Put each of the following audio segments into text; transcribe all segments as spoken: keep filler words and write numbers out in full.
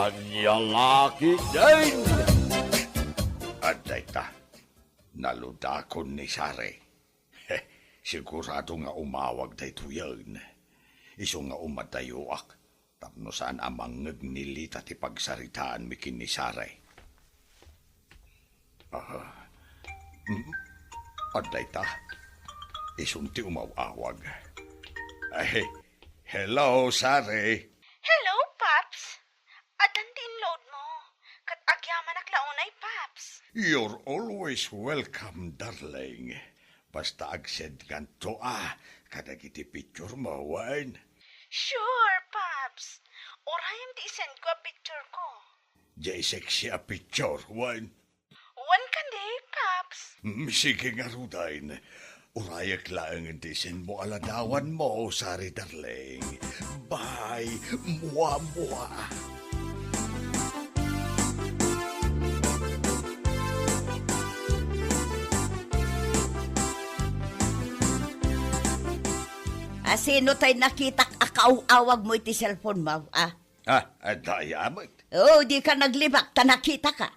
Ania la ketdin? Adda ita, naludakon ni Sare. Sigurado nga umawag daytoyen. Isu nga umadayoak, tapno saan a mangngeg ni Lita ti pagsaritaanmi ken ni Sare. Ah, mm, adda ita. Isun ti umaw-awag. Ay, hello, Sare. Hello, Paps. Addan ti inload mo. Ket agyamanak la unay, Paps. You're always welcome, darling. Basta agsend kanto a kadagiti picture mo, wen? Sure, Paps. Urayem ti isend ko a picture ko. Jay sexy a picture, wen? Wen kadi, Paps. Mm, sige ngaruden. Urayek laeng ti isend mo a ladawan mo, Sari darling. Bye, mua, mua. A, sino tay nakitak a kaaw-awag mo iti cellphone mo, a? Ah, adda aya met. Oh, dika naglibak ta nakitaka.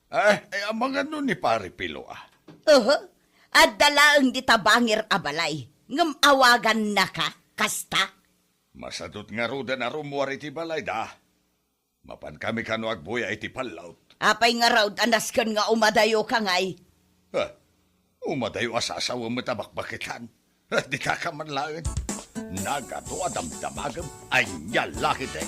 Ah, ay, amangan no ni Pare Pilo, ah. Oho. Adda laeng dita bangir a balay. Ngem awagannaka, kasta? Masadut ngaruden a rummuar iti balayda. Mapankami kano agbuya iti pallaw. Apay ngarud a nasken nga umadayoka ngay? Ah, umadayo a sasawem met a bakbaketan. Dikaka man laeng. Nagadu a damdamagem, ania la ketdi.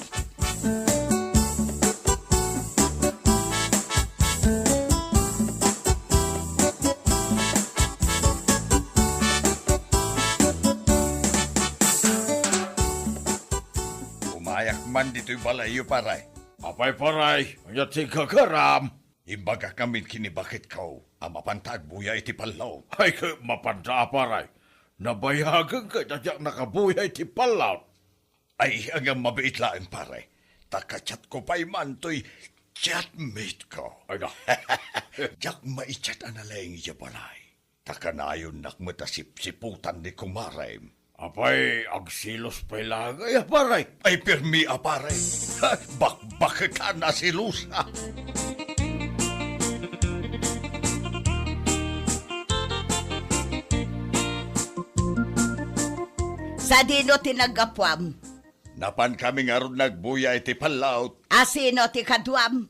Umayak man ditoy balayyo, pare. Apay, pare, ania ti gagaram? Imbagak ngamin ken ni baketko a mapanta agbuya iti pallaw. Ay, ket mapanta a, pare. Nabayagen ket a diak nakabuya iti pallaw. Ay, ngem mabiit laeng, pare. Ta ka-chatko pay man toy chatmate ko. Ay, na. Diak mai-chat a nalaing idiay balay. Ta kanayonnak met a sipsiputan ni kumarem. Apay, agselos pay laeng aya, pare? Ay, permi a, pare. Ha, bakbaketan a selos, ha? Sadino ti naggapuam? Napankami ngarud nagbuya iti pallaw. A sino ti kaduam?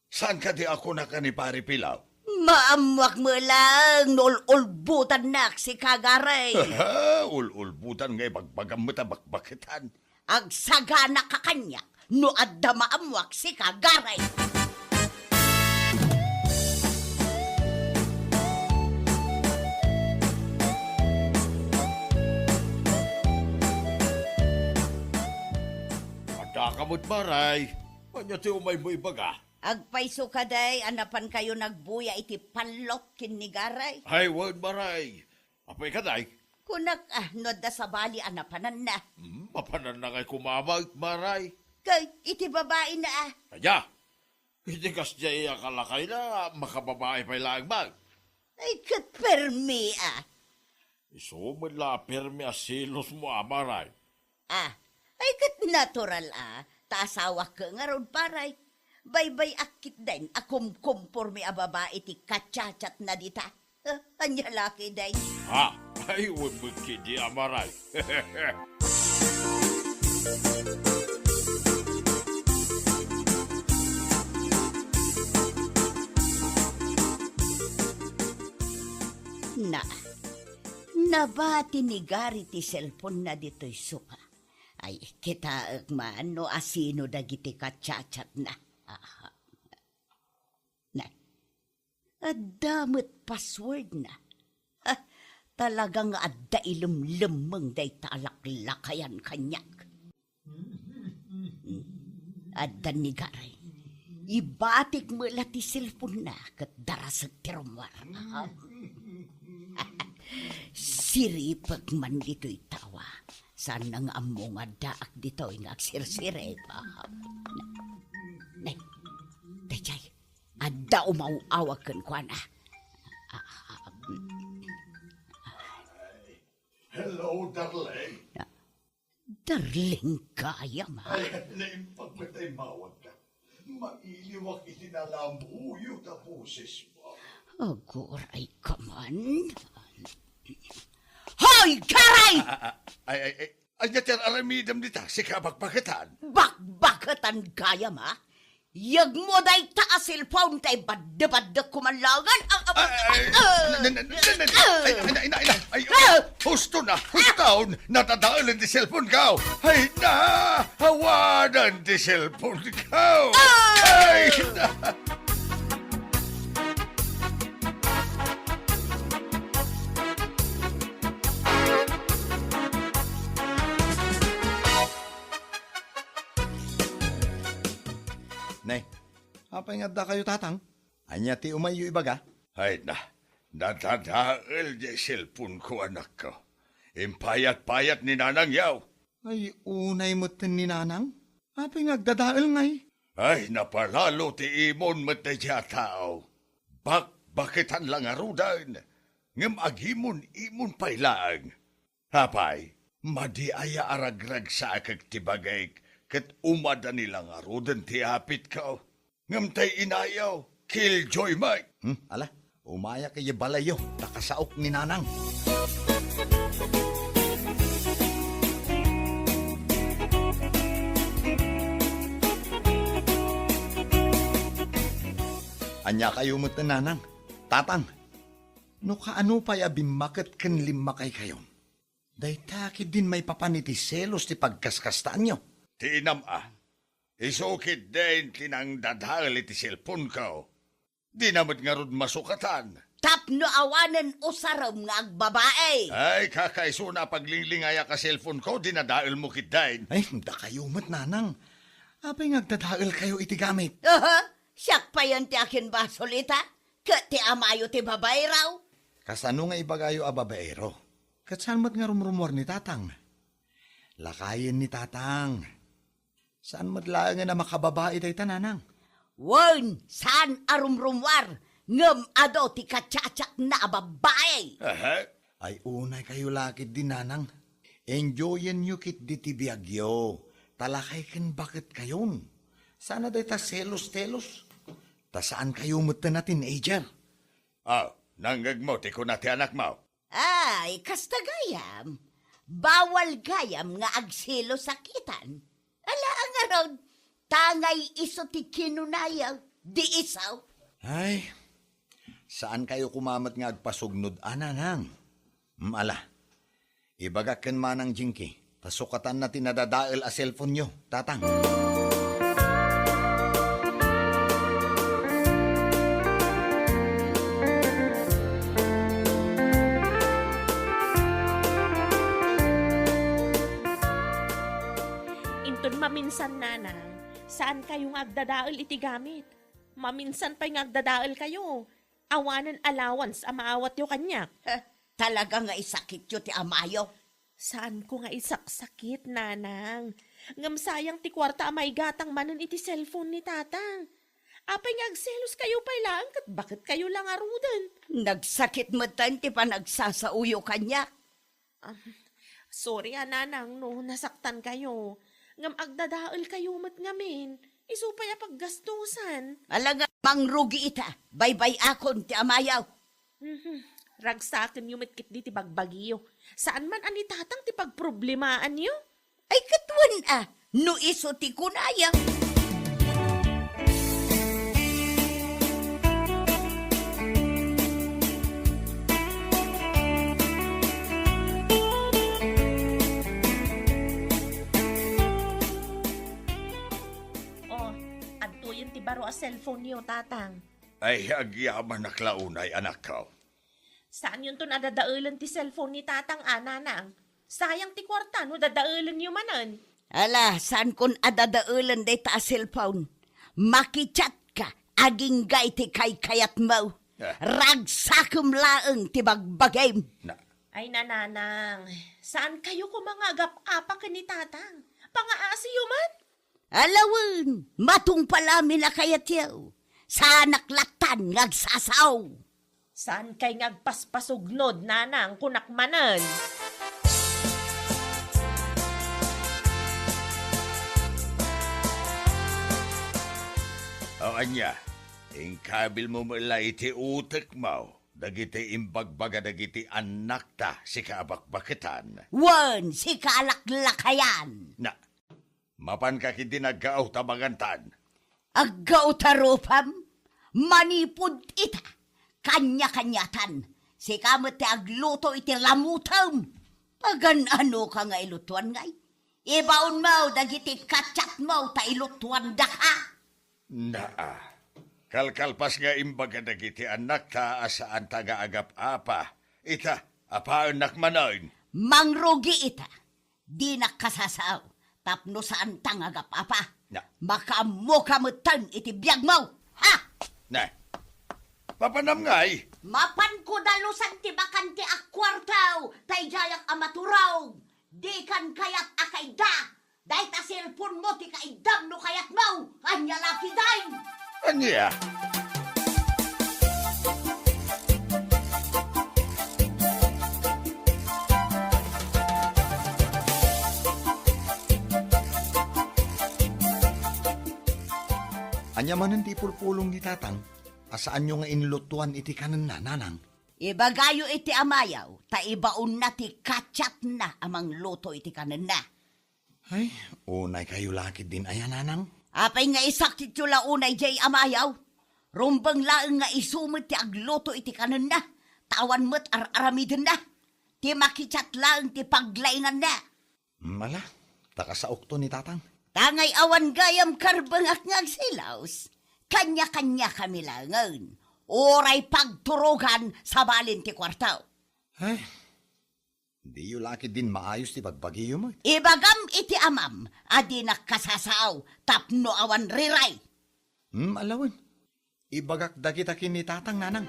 Saan kadi a kunak a ni Pare Pilaw? Maammoak met laeng no ul-ulbotannak sika, Garay. Ul-ulbotan nga ibagbagam met a bakbaketan. Agsagana ka kaniak no adda maammoak sika, Garay. Adda ka met, Maray. Ania ti umaymo ibaga? Agpayso kadi a napankayo nagbuya iti pallot ken ni Garay? Ay, wen, Maray. Apay kadi? Kunak, ah, no adda sabali a napananna. Hmm, mapananna ngay koma met, Maray. Kay, iti babaina, ah. Aya? Iti kasdiay a kalakayna, makababai pay laeng man. Ay, ket permi, ah. Isu met la a permi a selosmo a, Maray. Ah, ay ket natural a, ta asawak ngarud, Paray. Baybay-ak ketdin a kumkomporme a babai ti kachatchatna dita. Ah, ania la ketdin? Ha? Ay, wen met ketdi a, Maray. Na, nabati ni Gary ti cellphone-na ditoy sofa. Ay, kitaek man no asino dagiti kachatchatna. Aha. Na, adda met password-na. Ha, talaga nga adda ilemlemmeng dayta a laklakayan kaniak. Adda ni Garay. Ibatik met la ti cellphone-na ket darasek ti rummuar. Siripek man ditoy tawa. Saanna nga ammo nga addaak ditoy nga agsirsirip. Nay, daydiay, adda umaw-awag kenkuana. Hello, darling. Darling gayam, ha? Ay, naimbag met a immawagka. Wa iti nalambuyo ta boses mo. Aguray ka man. Hoy, Garay! Ah, ah, ah, ay, ay, ay, ania ti ar-aramidem dita? Sika bakbaketan? Bakbaketan gayam, ha? Yegmo dayta a cellphone tay badde-baddek ko man laengen. Ah, ah, Ay, ah, na, na, na, na, na, ah, ay, ay, ay, ay, ay, ay, ah, husto na, husto na, nadadaelen ti cellphone ko. Ay, na, awanan ti cellphone ko. Ah! Ay, na. Nay, apay nga adda kayo, Tatang? Ania ti umayyo ibaga? Ay na, nadadael diay cellphone ko, anakko. Impayat-payat ni Nanang yaw. Ay, unay metten ni Nanang? Apay nga agdadael ngay? Ay, napalalo ti imon met daydiay a tao. Bakbaketan la ngaruden, ngem agimon-imon pay laeng. Apay, madi aya a ragragsaek ti bagik ket umadani la ngaruden ti apitko? Ngem tay inayo, killjoy met. Hmm, ala, umayak idiay balayyo, ta kasaok ni Nanang. Ania kayo met, Nanang? Tatang, no kaano pay a bimmaket ken limmakay kayon? Dayta ketdin maipapan iti selos ti pagkaskastaanyo. Ti inam a, isu ketdin ti nangdadael iti cellphone ko. Dina met ngarud masukatan. Tapno awanen usarem nga agbabae. Ay, kakaisuna a paglinglingayak a cellphone ko, dinadaelmo ketdin. Ay, dakayo met, Nanang. Apay nga agdadael kayo iti gamit? Aha, siak payen ti akinbasol ita, ket ti amayo ti babaero. Kasano nga ibagayo a babaero? Ket saan met nga rumrumuar ni Tatang? Lakayen ni Tatang. Saan met laengen a makababai dayta, Nanang? Wen, saan a rumrumuar, ngem adu ti kachatsatna a babbai. Aha. Ay, unay kayo la ketdi, Nanang. Enjoyenyo ketdi ti biagyo, ta lakay ken baketkayon. Saan a dayta selos-telos. Ta saan kayo metten a teenager. Aw, nangngegmo ti kuna ti anakmo? Ay, kasta gayam. Bawal gayam nga agselos a kitan. Ala, ngarud, tangay isu ti kinunaya, di isu. Ay, saan kayo koma met nga agpasugnod a, Nanang? Mm, ala, ibagak ken Manang Jinky, ta sukatanna ti nadadael a cellphone-yo, Tatang. Inton maminsan, Nanang, saan kayo nga agdadael iti gamit. Maminsan pay nga agdadael kayo. Awanen allowance a maawatyo kaniak. Heh, talaga nga isakityo ti amayo. Saanko nga isaksakit, Nanang. Ngem sayang ti kuarta a maigatang manen iti cellphone ni Tatang. Apay nga agselos kayo pay laeng ket baketkayo la ngaruden? Nagsakit metten ti panagsasaoyo kaniak. Ah, sorry a, Nanang, no nasaktan kayo. Ngem agdadael kayo met ngamin. Isu pay a paggastusan. Ala nga, mangrugi ita. Baybay-akon ti amayo. Mhm. Ragsakenyo met ketdi ti bagbagiyo. Saan man a ni Tatang ti pagproblemaanyo? Ay, ket wen a, no isu ti kunaya. Oh, adtoyen ti baro a cellphone-yo, Tatang. Ay, agyamanak la unay, anakko. Saanyonton a dadaelen ti cellphone ni Tatang a, Nanang. Sayang ti kuarta no dadaelenyo manen. Ala, saankon a dadaelen dayta a cellphone. Makichat ka, agingga iti kaykayatmo. Ah. Ragsakem laeng ti bagbagim. Na- Ay, Nanang, saan kayo koma nga agap-apa ken ni Tatang? Pangaasiyo man? Ala wen, matungpal amin a kayatyo. Saanak lattan nga agsasao. Saankay nga agpaspasugnod, Nanang, kunak manen. O ania, inkabilmo met la iti utekmo dagiti imbagbaga dagiti annakta, sika a bakbaketan? Wen, sika a laklakayan. Na, mapanka ketdi nga aggaw ta mangantan? Aggaw ta rupam? Manipud ita, kaniakaniatan, sika met ti agluto iti lamutem. Pagan-anoka nga ilutuan ngay? Ibaonmo dagiti kachatmo ta ilutuandaka. Naa, kalkalpas nga imbaga dagiti annakta a saanta nga agap-apa. Ita, apaennak manen. Mangrugi ita. Dinak kasasao tapno saanta nga agap-apa. Na. Makaammoka metten iti biagmo. Ha? Na. Mapanam ngay? Mapanko dalusan ti bakante a kuarto, ta idiayak a maturog. Dikan kayat a kaidda. Dayta cellphone-mo ti kaiddam no kayatmo. Ania la ketdin? Ania? Ania manen ti ipulpulong ni Tatang a saanyo nga inlutuan iti kanenna, Nanang? Ibagayo iti amayo, ta ibaonna ti kachatna a mangluto iti kanenna. Ay, unaykayo la ketdin aya, Nanang? Apay nga isakityo la unay diay amayo? Rumbeng laeng nga isu met ti agluto iti kanenna, ta awan met ar-aramidenna. Ti makichat laeng ti paglainganna. Mm, ala, ta kasaokto ni Tatang. Ta ngay awan gayam karbengak nga agsilaos, kaniakaniakami laengen, uray pagturogan sabalen ti kuarto. Ay, diyo la ketdin maayos ti bagbagiyo met. Ibagam iti amam a dinak kasasao tapno awan riray. Hmm, ala wen. Ibagak dagita ken ni Tatang, Nanang.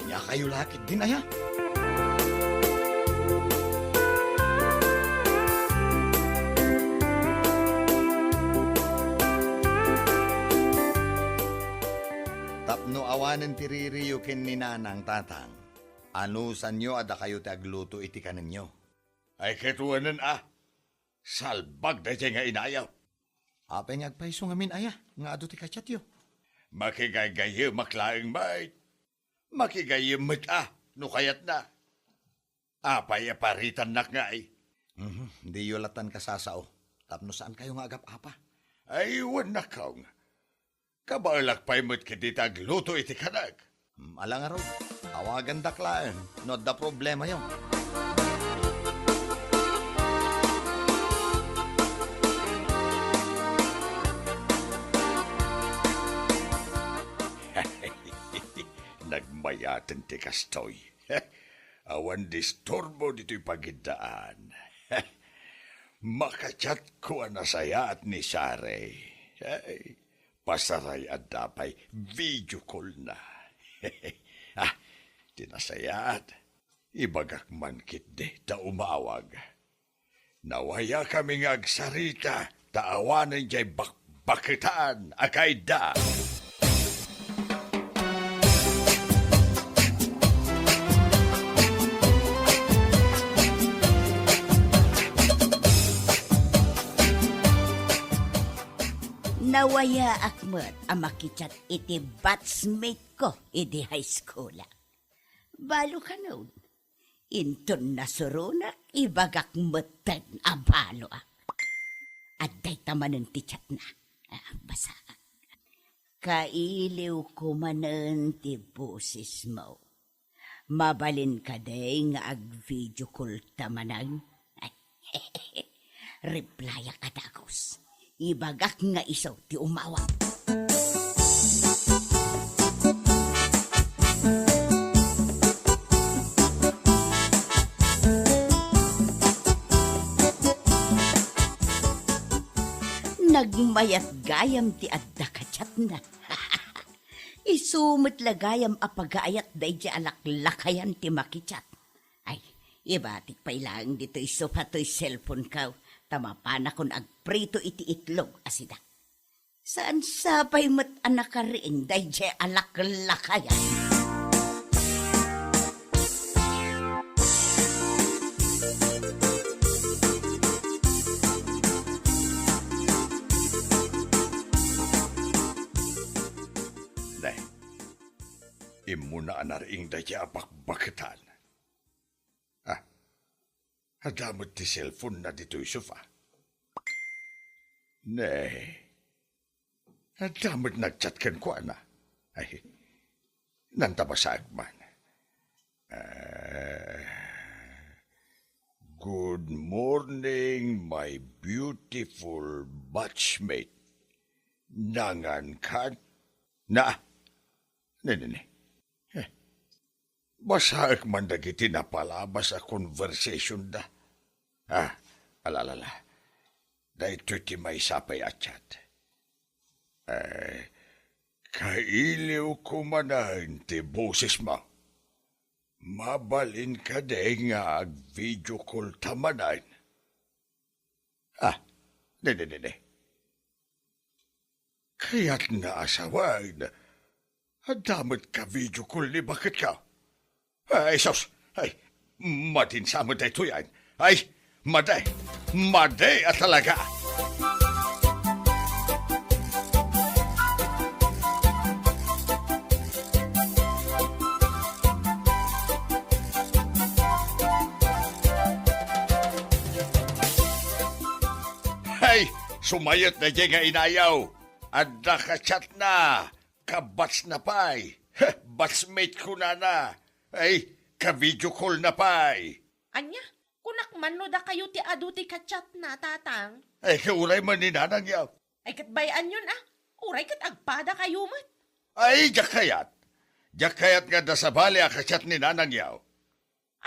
Aniakayo la ketdin aya? Tapno awanen ti ririyo ken ni Nanang, Tatang, anusanyo a dakayo ti agluto iti kanenyo. Ay, ket wen a, salbag daydiay nga inayo. Apay nga agpayso ngamin aya nga adu ti kachatyo? Makigaygayemak laeng met. Makigayyem met a, no kayatna. Apay a paritannak ngay? Mhm, diyo lattan kasasao, tapno saankayo nga agap-apa. Ay, wen a, Kong. Kabaelak pay met ketdi ti agluto iti kanek. Hmm, ala ngarud, awagandak laeng no adda problemayo. Nagmayaten ti kastoy. Awan disturbo ditoy pagiddaan. Makachatko a nasayaat ni Sare. Ay, pasaray adda pay video call-na. Ah, ti nasayaat, ibagak man ketdi ta umawag. Nawayakami nga agsarita ta awanen diay bakbaketan a kaidda. Nawayaak met a makichat iti batchmate ko idi high school. Balo kano. Inton nasuronak, ibagak metten a baloak. Adda ita manen ti chatna. Ah, basaak. Kailiwko manen ti bosesmo. Mabalin kadi nga ag-video call ta manen? Replyak a dagus. Ibagak nga isu ti umawag. Nagmayat gayam ti adda kachatna. Isu met la gayam a pagaayat daydiay a laklakayan ti makichat. Ay, ibatik pay laeng ditoy sofa toy cellphone-ko, ta mapanakon agprito iti itlog a sida. Saan sa pay met a nakariing daydiay a laklakayan? Immuna a nariing dayta a bakbaketan. Ah, adda met ti cellphone-na ditoy sofa. Ne, adda met nag-chat kenkuana. Ay, nanta basaek man. Ah, "Good morning, my beautiful batchmate. Nangan kan?" Na, ne, ne, ne. Eh, basaek man dagiti napalabas a conversation da. Ah, ala, ala, ala. Daytoy ti maysa pay a chat. Eh, kailiwko manen ti bosesmo. Mabalin kadi nga ag-video call ta manen? Ah, ne, ne, ne, ne. Kayatna a sawen, adda met ka-video call ni baketko. Ay, sus! Ay, madin sa met daytoy, ay. Ay, madi! Madi a talaga! Ay, sumayot daydiay nga inayo. Adda ka-chatna. Ka-batchna pay. Heh, batchmate kunana. Ay, ka-video call-na pay. Ania? Kunak man no dakayo ti adu ti ka-chatna, Tatang. Ay, ket uray man ni Nanangyo. Ay, ket bay-anyon a. Uray ket agpadakayo met. Ay, diak kayat. Diak kayat nga adda sabali a ka-chat ni Nanangyo.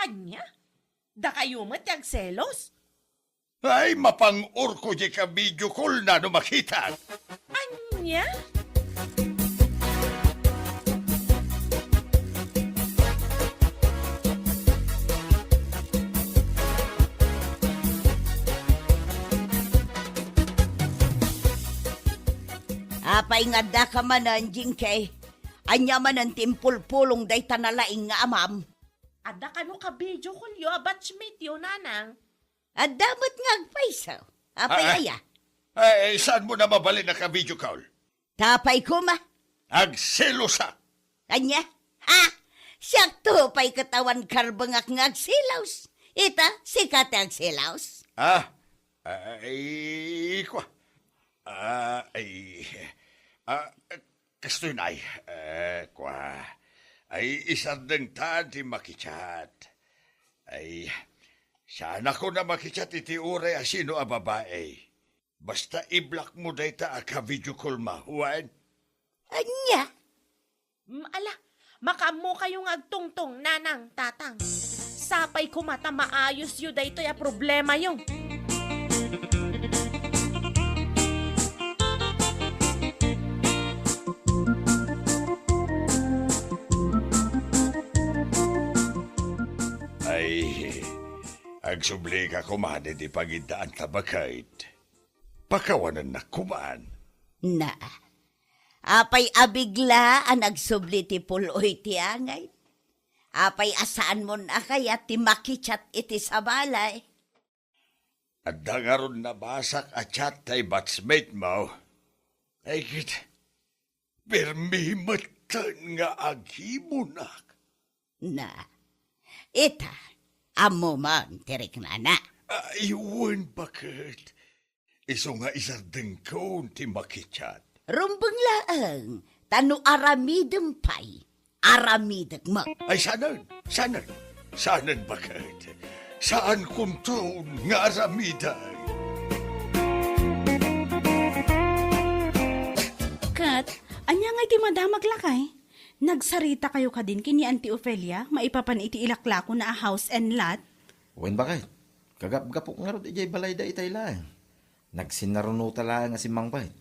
Ania? Dakayo met ti agselos? Ay, mapang-orko diay ka-video call-na no makitak. Ania? Apay nga addaka manen, Jinky? Ania manen ti impulpulong dayta nalaing nga amam? Adda kano ka-video call-yo a batchmate-yo, Nanang? Adda met nga agpayso. Apay Ah, ah. aya? Ay, saanmo na mabalin a ka-video call? Tapay koma. Agselosak. Ania? Ha? Siakto pay ket awan karbengak nga agselos. Ita, sika ti agselos? Ah, ay, kwa. Ah, ay, ah, kastoy na, ay, eh, kwa. Ay, isardengtan ti makichat. Ay, saanakon a makichat iti uray a sino a babai. Basta i-block mo dayta a ka-video call-mo, wen? Ania? Mm, ala, makaammokayo nga agtungtong, Nanang, Tatang. Sapay koma ta maayosyo daytoy a problemayo. Ay, agsublika koma daydi pangiddaan ta baket. Pakawanennak koman. Na, apay a bigla a nagsubli ti pul-oy ti angay? Apay a saanmon a kayat ti makichat iti sabali? Adda ngarud nabasak a chat tay batchmate mo. Ay, ket, permi metten nga agimunak. Na, ita, ammo man ti riknana. Ay, wen, baket. Isu nga isardengkon ti makichat. Rumbeng laeng, ta no aramidem pay, aramidek met. Ay, saanen, saanen, saanen, baket. Saankonton nga aramiden. Ket, ania ngay ti madamag, lakay? Nagsaritakayo kadin ken ni Auntie Ofelia maipapan iti ilaklakona a house and lot? Wen, baket. Kagapgapok ngarud idiay balayda itay laeng. Nagsinnaruno ta laeng a simmangpet.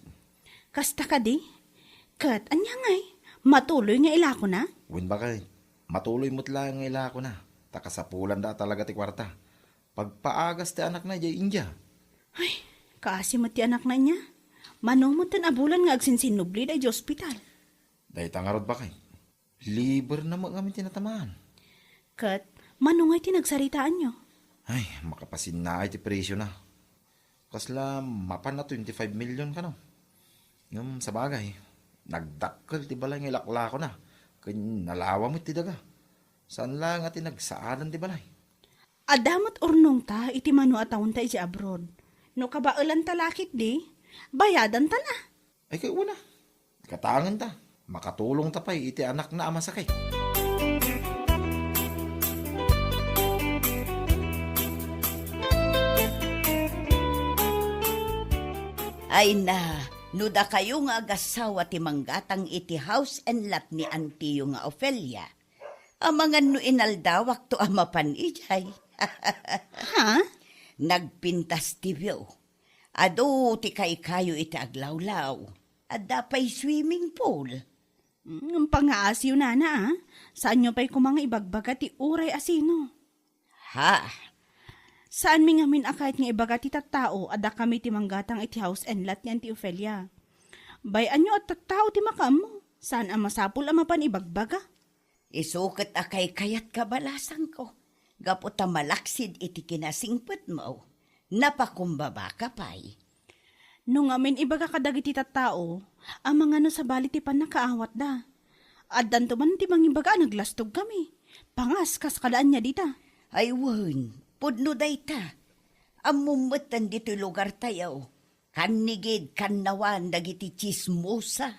Kasta kadi? Ket ania ngay? Matuloy nga ilakona? Wen, baket. Matuloy met laeng nga ilakona. Ta kasapulanda a talaga ti kuarta. Pagpaagas ti anakna idiay India. Ay, kaasi met ti anakna ania? Mano metten a bulan nga agsinsinnubli daydi ospital? Dayta ngarud, baket. Liver na met ngamin ti natamaan. Ket, mano ngay ti nagsaritaanyo? Ay, makapasinnaay ti presiona. Kasla mapan a twenty-five million kano. Ngem sabagay, nagdakkel ti balay nga ilaklakona. Ken nalawa met ti daga. Saan laeng a ti nagsaadan ti balay. Adda met urnongta iti mano a taonta iti abroad. No kabaelanta la ketdi, bayadantan a. Ay, kay una, katangenta. Makatulongta pay iti anakna a masakit. Ay na, no dakayo nga agassawa ti manggatang iti house and lot ni antiyo nga Ofelia, amangan no inaldawakto a mapan idiay. Ha? Nagpintas ti view. Adu ti kaykayo iti aglawlaw. Adda pay swimming pool. Mm, pangaasiyo, nana, a. Saanyo pay koma nga ibagbaga ti uray asino. Ha? Saanmi ngamin a kayat nga ibaga ti tattao a dakami ti manggatang iti house and lot ni Auntie Ofelia. Bay-anyo a tattao ti makaammo. Saan a masapul a mapan ibagbaga. Isu ket a kaykayat kabalasangko, gapu ta malaksid iti kinasingpetmo. Napakumbabaka pay. No ngamin ibaga kadagiti tattao, amangan no sabali ti pannakaawatda. Addanto man ti mangibaga a naglastogkami. Pangas, kas kada ania dita. Ay wen, pudno dayta. Ammom metten ditoy lugartayo. Kannigid, kannawan dagiti tsismosa.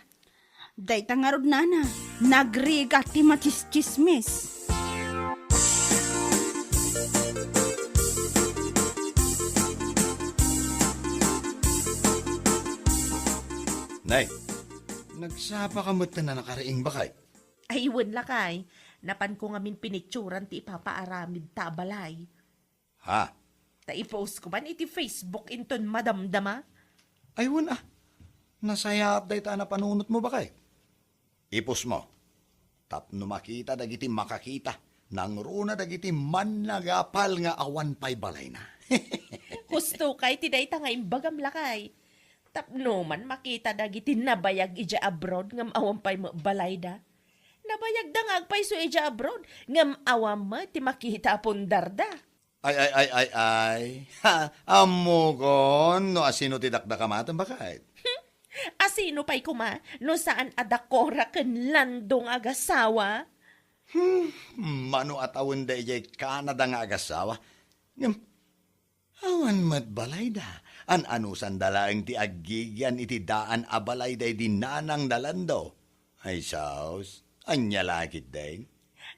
Dayta ngarud, nana, nagrigat ti matsistsismis. Nay, nagsapa ka met ta nakariing, bakay? Ay, wen, lakay. Napanko ngamin pinitsuran ti ipapaaramidta a balay. Ha? Ta i-post ko man iti Facebook inton madamdama. Ay, wen a. Nasayaat dayta a napanunotmo, bakay. I-post mo. Tapno makita dagiti makakita, nangruna dagiti mannagapal nga awan pay balayna. Husto kay ti dayta nga imbagam, lakay. Tapno man makita dagiti nabayag idiay abroad ngem awan pay met balayda. Nabayagda nga agpayso idiay abroad ngem awan met ti makita a pundarda. Ay, ay, ay, ay, ay. Ha, ammokon no asino ti dakdakamatem, baket. Asino pay koma no saan a dakora ken Lando nga agasawa? Hmm, mano a tawenda idiay Canada nga agasawa? Ngem, awan met balayda. An-anusanda laeng ti aggigian iti daan a balayda idi nanang da Lando. Ay, sus, ania la ketdin?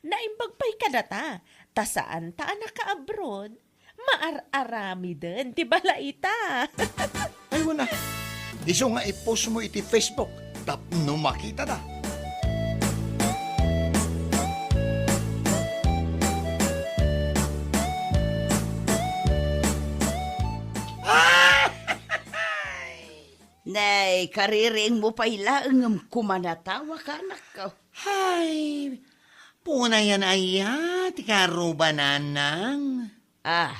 Naimbag pay kadata, ta saanta a nakaabroad, maar-aramiden ti balayta. Ay, wen a. Isu nga i-post mo iti Facebook tapno makitada. Nay, kaririingmo pay laeng ngem kumanatawa ka, anakko. Hay, punayan aya ti kaarruba, nanang? Ah,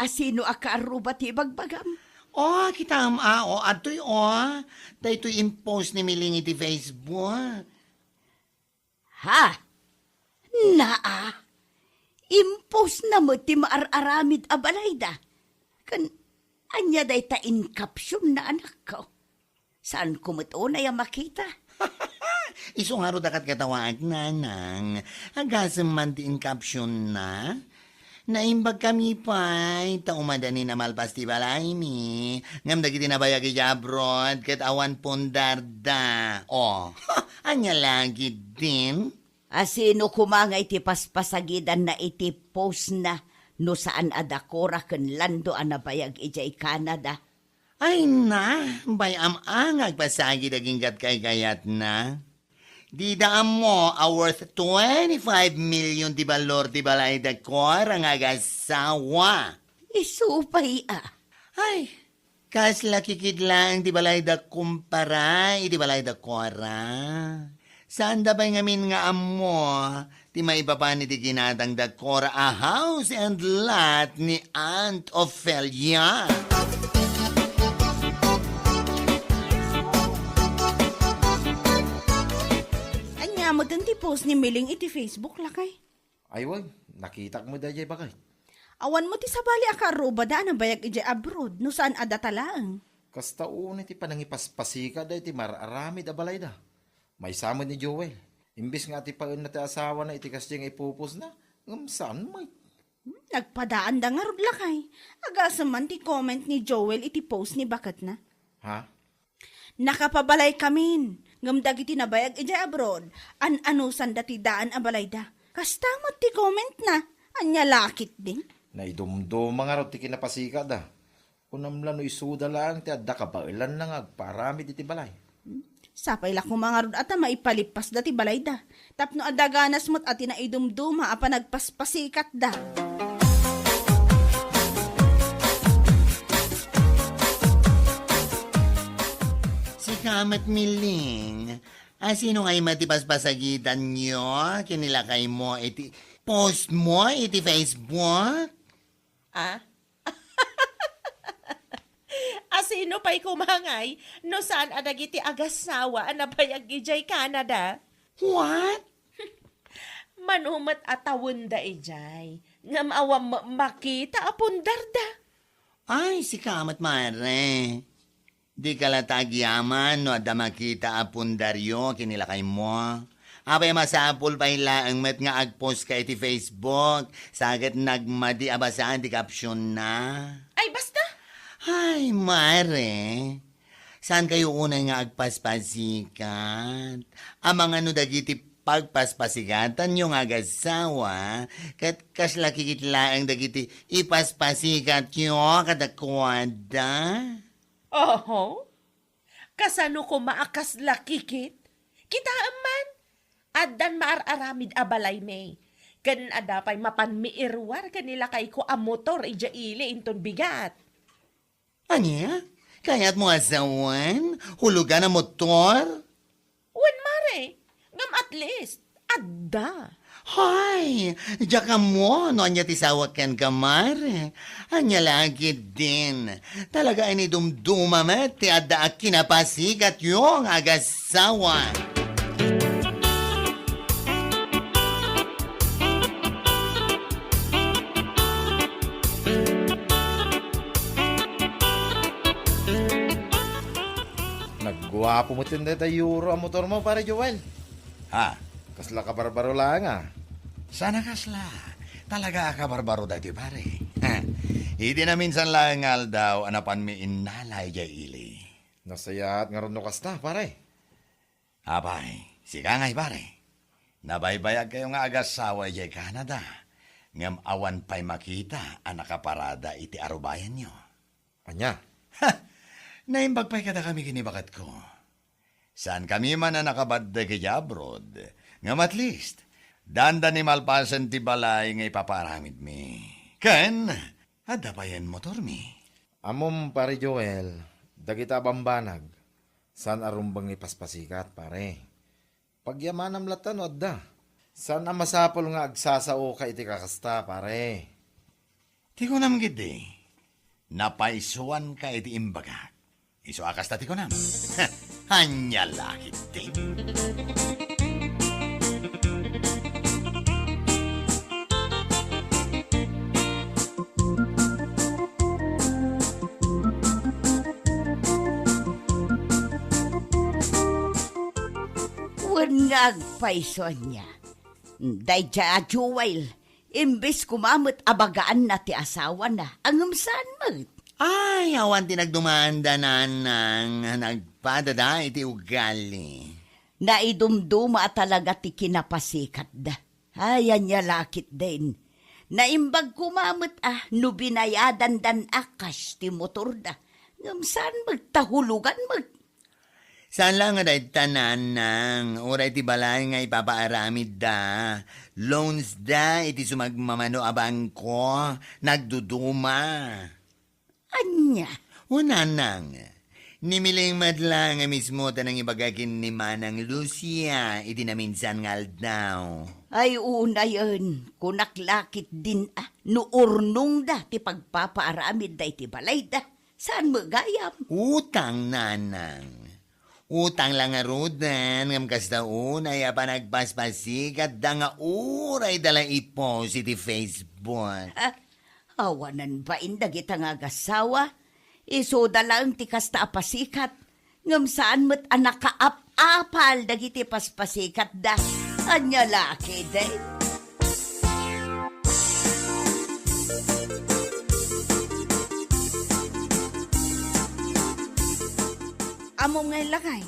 asino a kaarruba ti ibagbagam? Oh, kitam a, oh, adtoy, oh. Daytoy impost ni Miling iti Facebook. Ha? Naa, impostna met ti maar-aramid a balayda. Ken ania dayta in captionna, anakko? Saanko met unay a makita. Isu ngarud a ket katawaek, nanang. Agasem man ti in captionna. Naimbagkami pay, ta umadanin a malpas ti balaymi. Ngem dagiti nabayag idiay abroad, ket awan pundarda. Oh, ania la ketdin? Asino koma nga iti paspasagidanna iti postna no saan a dakora ken Lando a nabayag idiay Canada? Ay na, bay-am a nga agpasagid agingga ti kaykayatna. Dida ammo a worth twenty-five million ti balor ti balay da Cora nga agasawa. Isu pay a. Ay, kasla kikid laeng ti balay da kumpara iti balay da Cora. Saanda pay ngamin nga ammo ti maipapan iti ginatang da Cora a house and lot ni Aunt Ofelia. Ania met ti post ni Miling iti Facebook, lakay? Ay, wen, nakitak met daydiay, baket. Awan met ti sabali a kaarrubada a nabayag idiay abroad no saan a data laeng. Kasta unay ti panangipaspasika daytoy maar-aramid a balayda. Maysa met ni Joel. Imbes nga atipaenna ti asawana iti kasdiay nga ipupusna, ngem saan met. Hmm, nagpadaanda ngarud lakay. Agasem man ti comment ni Joel iti post ni baketna. Ha? Nakapabalay kamin, ngem dagiti nabayag idiay abroad, an-anusanda ti daan a balayda. Kasta met ti commentna, ania la ketdin? Naidumduma ngarud ti kinapasikatda. Kunam la no isuda laeng ti adda kabaelanna nga agpaaramid iti balay. Hmm? Sapay la koma ngarud a ta maipalippasda ti balayda. Tapno adda ganas met a ti naidumduma a panagpaspasikatda. Sika met, Miling, asino ngay met ti paspasakitanyo ken ni lakaymo iti post mo iti Facebook? Ah? Asino pay koma ngay no saan a dagiti agasawa a nabayag idiay Canada? What? Mano met a tawenda idiay, ngem awan met makita a pundarda. Ay, sika met, mare. Dika la ta agyaman no adda makita a pundaryo ken ni lakaymo. Apay, masapul pay laeng met nga agpost ka iti Facebook, sa ket nagmadi a basaan ti caption na. Ay, basta! Ay, mare. Saan kayo unay nga agpaspasikat? Amangan no dagiti pagpaspasikatanyo nga agasawa, ket kasla kikit laeng dagiti ipaspasikatyo kadakuada? Oho. Kasano koma a kasla kikit? Kitaem man, addan maar-aramid a balaymi. Ken adda pay mapanmi iruar ken ni lakayko a motor idiay ili inton bigat. Ania? Kayatmo a sawen? Hulugan a motor? Wen, mare. Ngem at least, adda. Hay! Diak ammo no ania ti sawak kenka, mare. Ania la ketdin? Talaga a naidumduma met ti adda a kinapasikatyo nga agasawa. Nagguapo met dayta Euro a motormo, Pare Joel. Ha? Kasla kabarbaro laeng, a. Saan a kasla. Talaga a kabarbaro daytoy, pare. Ha? Iti naminsan laeng nga aldaw a napanmi innala idiay ili. Nasayaat ngarud no kasta, pare. Apay, sika ngay, pare. Nabaybayagkayo nga agasawa idiay Canada, ngem awan pay makita a nakaparada iti arubayanyo. Ania? Ha! Naimbag pay kadakami ken ni baketko. Saankami man a nakabaddek idiay abroad, ngem at least, dandani malpasen ti balay nga ipapaaramidmi. Ken, adda payen motormi. Ammom, Pare Joel, dagita a bambanag, saan a rumbeng nga ipaspasikat, pare. Pagyamanam latta no adda. Saan a masapul nga agsasaoka iti kakasta, pare. Ti kunam ketdi, napaysuanka iti imbagak. Isu a kasta ti kunam. Ania la ketdi? Wen nga agpayso ania. Daydiay a Joel, imbes koma met a bagaanna ti asawana, ngem saan met. Ay, awan ti nagdumaanda, nanang, nagpadada iti ugali. Naidumduma a talaga ti kinapasikatda. Ay, ania la ketdin. Naimbag koma met a no binayadandan a cash ti motorda. Ngem saan met ta hulugan met. Saan la nga dayta, nanang, uray ti balay nga ipapaaramidda, loans da iti sumagmamano a bangko, nagduduma. Ania? O, nanang, ni Miling met la nga mismo ta nangibaga ken ni Manang Lucia iti naminsan nga aldaw. Ay, unayen, kunak la ketdin a, no urnongda ti pagpapaaramidda iti balayda. Saan met gayam? Utang, nanang. Utang la ngaruden, ngem kasta unay a panagpaspasikatda nga uray da la i-post iti Facebook. Ah, awanen bain dagita nga agasawa. Isuda laeng ti kasta a pasikat, ngem saan met a nakaap-apal dagiti paspasikatda. Ania la ketdin? Ammom nga, lakay,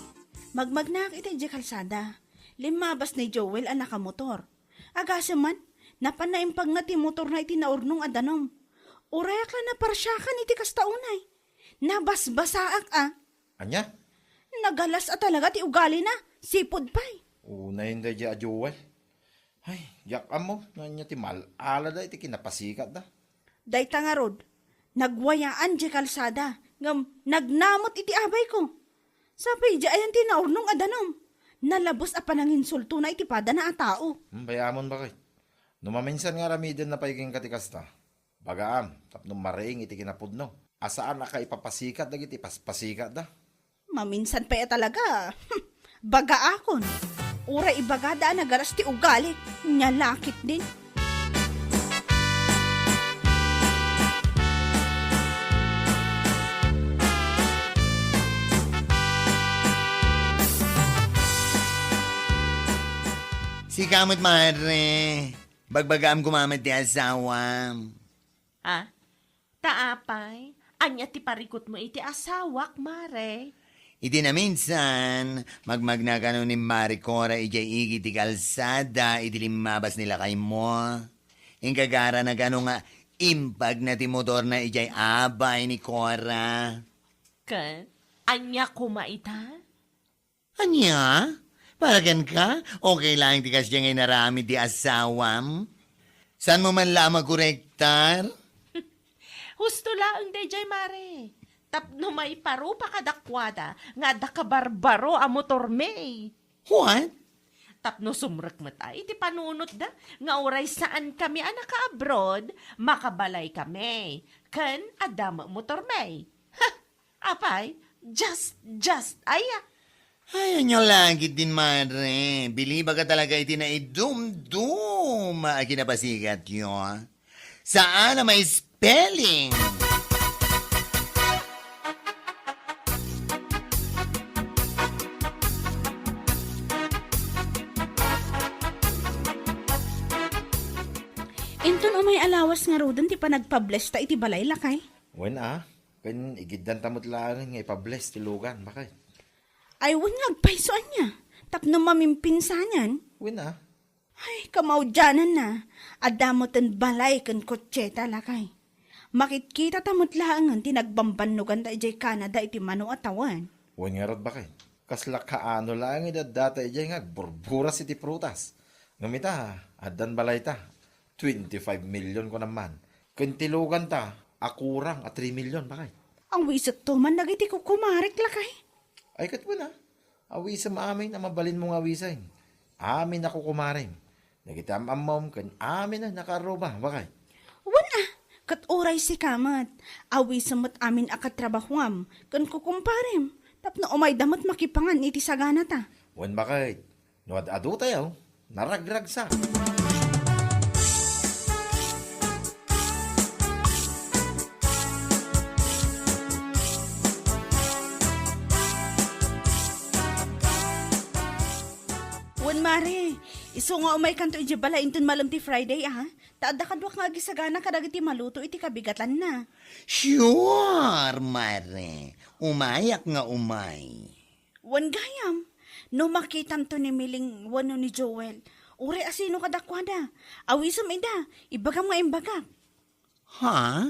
magmagnaak iti idiay kalsada. Limmabas ni Joel a nakamotor. Agasem man, napan naimpagna ti motorna iti naurnong a danum. Urayak la naparsiakan iti kasta unay. Nabasbasaak a. Ania? Nagalas a talaga ti ugalina. Sipud pay. Unay daydiay a Joel. Ay, diak ammo no ania ti mal-alada iti kinapasikatda. Dayta ngarud, nagwayaan diay kalsada, ngem nagnamot iti abayko. Sapay idiay ayan ti naurnong a danum. Nalabes a pananginsultona iti padana a tao. Hmm, bay-amon, baket. No maminsan nga aramidenna pay kenka ti kasta, bagaam tapno mariing iti kinapudno a saan a kaipapasikat dagiti paspasikatda. Maminsan pay a talaga. Bagaakon. Uray ibagada a nagalas ti ugali, nia la ketdin. Sika met, mare. Bagbagaam koma met ti asawam. Ah? Ta apay, ania ti parikutmo iti asawak, mare? Iti naminsan, magmagna kano ni Mare Cora idiay igid ti kalsada idi limmabas ni lakaymo. Inkagarana kano nga impagna ti motorna idiay abay ni Cora. Ken, ania koma ita? Ania? Para kenka, okay laeng ti kasdiay nga inaramid ti asawam? Saanmo man la a makorektar? Husto laeng daydiay, mare. Tapno maiparupa kadakuada nga adda kabarbaro a motormi. What? Tapno sumrek met a iti panunotda nga uray saankami a naka-abroad, makabalaykami, ken adda met motormi. Ha! Apay, just, just aya. Ay, ania la ketdin, mare. Bilibak a talaga iti naidumduma a kinapasikatyo. Saan a ma-spelling. Inton umay a lawas ngaruden ti panagpablesta iti balay, lakay? Wen a, ken igiddanta met laengen nga ipables ti lugan, baket. Ay, wen nga agpayso ania, tapno mamimpinsanan. Wen a. Ay, kamaudiananna, adda metten balay ken kotseta, lakay. Makitkitata met laengen ti nagbambannoganta idiay Canada iti mano a tawen. Wen ngarud, baket. Kasla kaano laeng idi addata idiay nga agburburas iti prutas. Ngem ita, addan balayta. Twenty-five million kunam man. Ken ti luganta, a kurang a three million, baket. Awisekto man dagiti kukumarek, lakay. Ay, ket wen a. Awisem amin a mabalinmo nga awisen. Amin a kukumarem. Dagiti am-ammom ken amin a nakaarruba, baket. Wen a, ket uray sika met, awisem met amin a katrabahuam ken kukumparem, tapno umayda met makipangan iti saganata. Wen, baket. No ad-adutayo, naragragsak. Wen, mare, isu nga umaykanto idiay balay inton malem ti Friday, a? Ta adda kaduak nga agisagana kadagiti maluto iti kabigatanna. Sure, mare. Umayak nga umay. Wen gayam, no makitamto ni Miling wenno ni Joel, uray asino kadakuada, awisem ida, ibagam nga imbagak. Ha?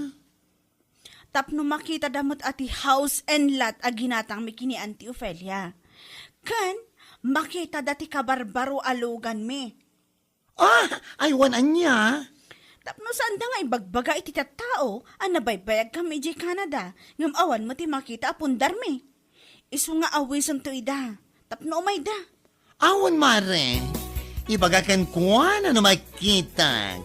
Tapno makitada met a ti house and lot a ginatangmi ken ni Auntie Ofelia. Ken, makitada ti kabarbaro a luganmi. Ah, ay, wen ania? Tapno saanda nga ibagbaga iti tattao a nabaybayagkami idiay Canada, ngem awan met ti makita a pundarmi. Isu nga awisemto ida, tapno umayda. Awan, mare. Ibaga kenkuana no makitak.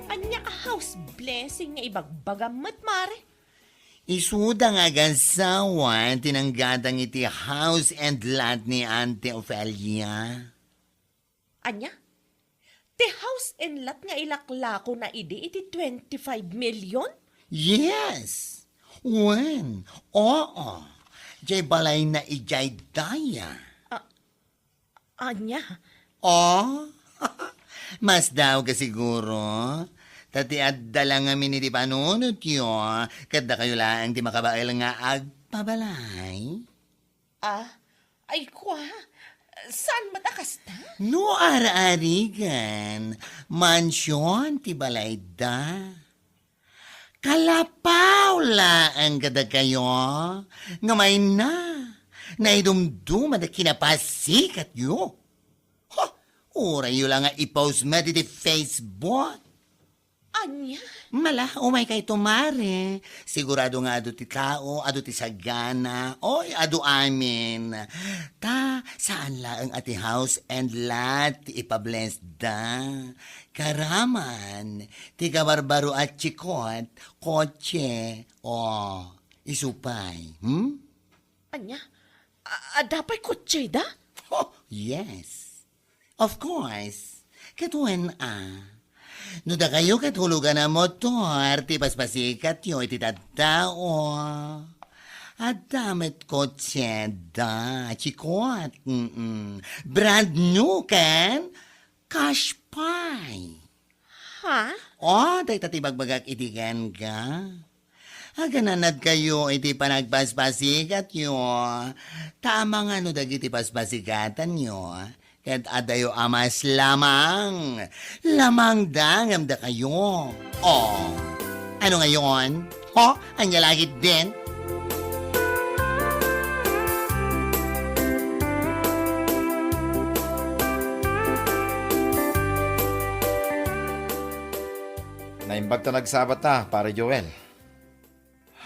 Ania a house blessing nga ibagbagam met, mare? Isuda nga agasawa ti nanggatang iti house and lot ni Auntie Ofelia. Ania? Ti house and lot nga ilaklakona idi iti twenty-five million? Yes. Wen, oo. Jay balayna idiay daya. Ah, ania? Oh, mas daw ka siguro. Ta ti adda la ngamin iti panunotyo, ket dakayo laeng ti makabael nga agpabalay. Ah, ay kua, saan met a kasta? No ar-arigan, mansion ti balayda. Kalapaw laeng kadakayo, nga mayna, naidumduma da kinapasikatyo. Ha, urayyo la nga i-post met iti Facebook. Ania? Mala, umaykayto, mare. Sigurado nga adu ti tao, adu ti sagana, oy, adu amin. Ta, saan laeng a ti house and lot ti ipa-bless da. Karaman, ti kabarbaro a chikot, kotse, o, isu pay, hmm? Ania? A-, adda pay kotseda? Oh, yes. Of course. Ket wen a. No dakayo ket hulugan a motor ti paspasikatyo iti tattao. Adda met kotseda, chikot. Mm-mm. Brand new ken cash pay. Ha? O, dayta ti ibagbagak idi kenka. Agananadkayo iti panagpaspasikatyo. Ta amangan no dagiti paspasikatanyo, ket adayo a mas lamang. Lamang da ngem dakayo. O, ano ngayon? Ho? Ania la ketdin? Naimbag ta nagsabat ta, Pare Joel.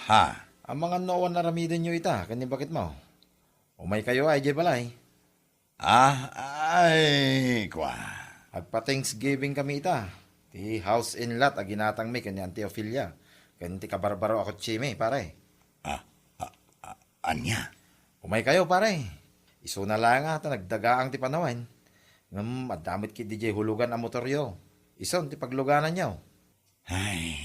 Ha? Amangan no awan aramidenyo ita ken ni baketmo. Umaykayo a idiay balay. Ah, ay, kua. Agpa-Thanksgiving kami ita. Ti house and lot a ginatangmi ken ni Auntie Ofelia, ken ti kabarbaro a kotsemi, pare. Ah, ah, ah, ania? Umaykayo, pare. Isuna la nga ta nagdagaang ti panawen. Ngem adda met ketdi diay hulugan a motoryo. Isun ti paglugananyo. Ay.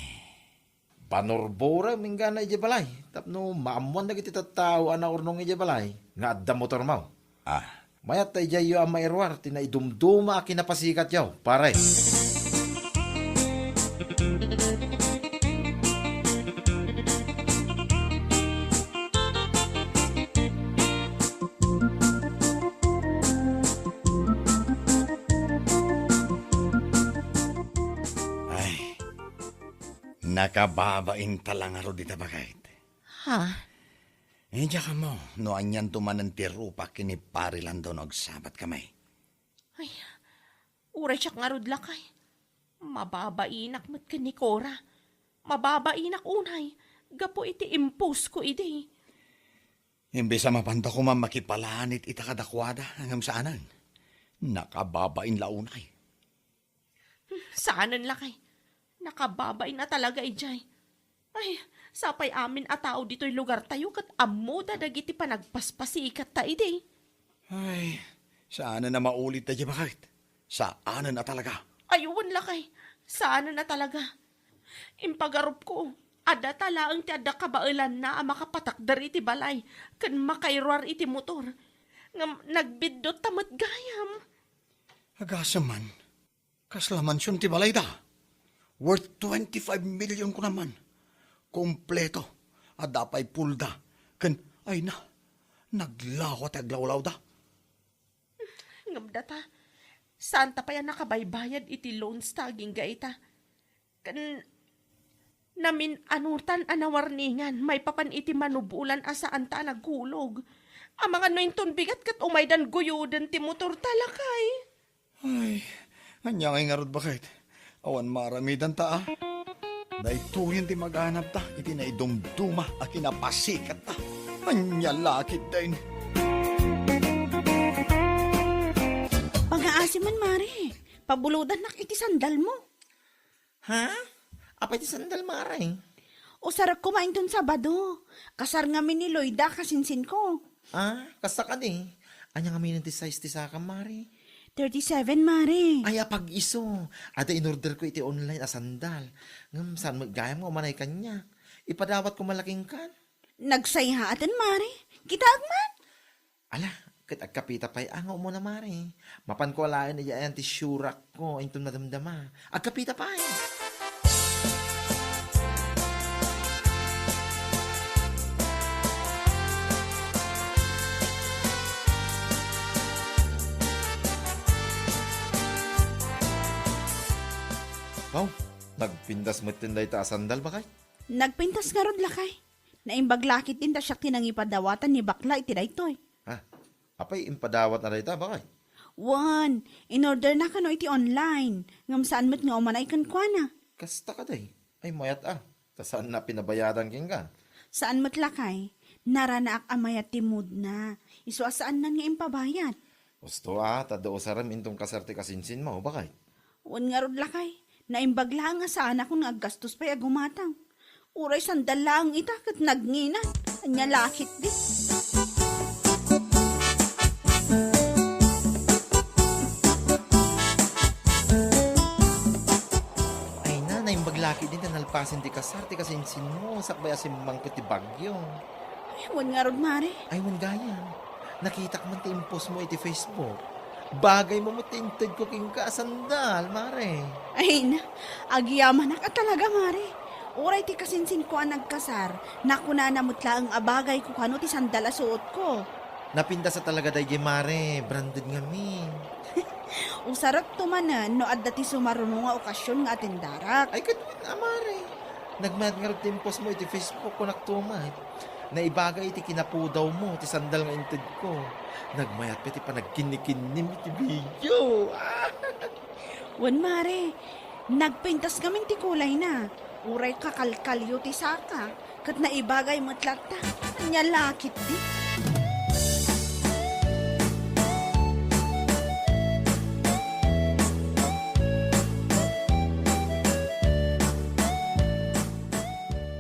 Banurburem inggana idiay balay tapno maammoan dagiti tattao a naurnong idiay balay nga adda motormo. Ah. Mayat ta idiayyo a mairuar ti naidumduma a kinapasikatyo, pare. Ay, nakababain ta la ngarud ita, baket. Ha? Eh, diak ammo no anianto manen ti rupak ken ni Pare Landon no agsabatkami. Ay, uray siak ngarud lakay. Mababainak met ken ni Cora. Mababainak unay, gapu iti imposko idi. Imbes a mapanda koma makipalanit ita kadakuada, ngem saanen. Nakababain la unay. Hmm, saanen lakay. Nakababain a talaga idiay. Ay, sapay amin a tao ditoy lugartayo ket ammoda dagiti panagpaspasikatta idi. Ay, saanen a maulit daydi, baket. Saanen a talaga. Ay, wen lakay. Saanen a talaga. Impagarupko, adda ta laeng ti adda kabaelanna a makapatakder iti balay ken makairuar iti motor. Ngem nagbiddotta met gayam. Agasem man. Kasla mansion ti balayda. Worth twenty-five million kunam man. Kompleto. Adda pay pulda. Ken, ay na, naglawa ti aglawlawda. Ngem data, saanta pay a nakabaybayad iti loans ta agingga ita. Ken namin-anutan a nawarningan maipapan iti manubolan a saanta a naghulog. Amangan no inton bigat ket umaydan guyoden ti motorta, lakay. Ay, ania ngay ngarud, baket? Awan maaramidanta, a. Daytoyen ti maganabta iti naidumduma a kinapasikatta. Ania la ketdin? Pangaasim man, Mare. Pabulodannak iti sandalmo. Ha? Apay ti sandal, Mare? Usarek koma inton Sabado. Kasar ngamin ni Loida a kasinsinko. Ah, kasta kadi. Ania ngamin ti size ti sakam, Mare? Thirty-seven, Mare. Ay, apag-isu. Adda inorderko iti online a sandal. Ngem saan met gayam nga umanay kaniak. Ipadawatko man la kenka. Nagsayaaten, Mare. Kitaek man. Ala, ket agkapita pay a nga umuna, Mare. Mapanko alaen idiay ayan ti siurakko, inton madamdama. Agkapita pay. Aw, nagpintas metten dayta a sandal, bakay? Nagpintas ngarud, lakay. Naimbag la ketdin ta siak ti nangipadawatan ni bakla iti daytoy. Ha? Apay impadawatna dayta, bakay? Wen, inorderna kano iti online, ngem saan met nga umanay kenkuana. Kasta kadi? Ay, mayat a. Ta saanna pinabayadan kenka? Saan met, lakay. Naranaak a mayat ti moodna. Isu a saannan nga impabayad. Husto a, ta adda usarem inton kasar ti kasinsinmo, bakay? Wen ngarud, lakay. Naimbag laeng a saanakon nga aggastos pay a gumatang. Uray sandal laeng ita ket nagnginat. Ania la ketdi? Ay na, naimbag la ketdin ta nalpasen ti kasar ti kasinsinmo sakbay a simmangpet ti bagyo. Ay, wen ngarud, Mare. Ay, wen gayam. Nakitak man ti impostmo iti Facebook. Bagaymo met ti intedko kenka a sandal, Mare. Ay na, agyamanak a talaga, Mare. Uray ti kasinsinko a nagkasar, nakunana met laeng a bagayko kano ti sandal a suotko. Napintas a talaga daydiay, Mare. Branded ngamin. Usarekto manen no adda ti sumaruno nga okasion nga atendarak. Ay, ket wen a, Mare. Nagmayat ngarud ti impostmo iti Facebook, kunakto met. Naibagay iti kinapudawmo ti sandal nga intedko. Nagmayat pay ti panagkinnikinnim iti video. Wen, Mare, nagpintas ngamin ti kulayna. Uray kakalkalyo ti saka, ket naibagay met latta. Ania la ketdi?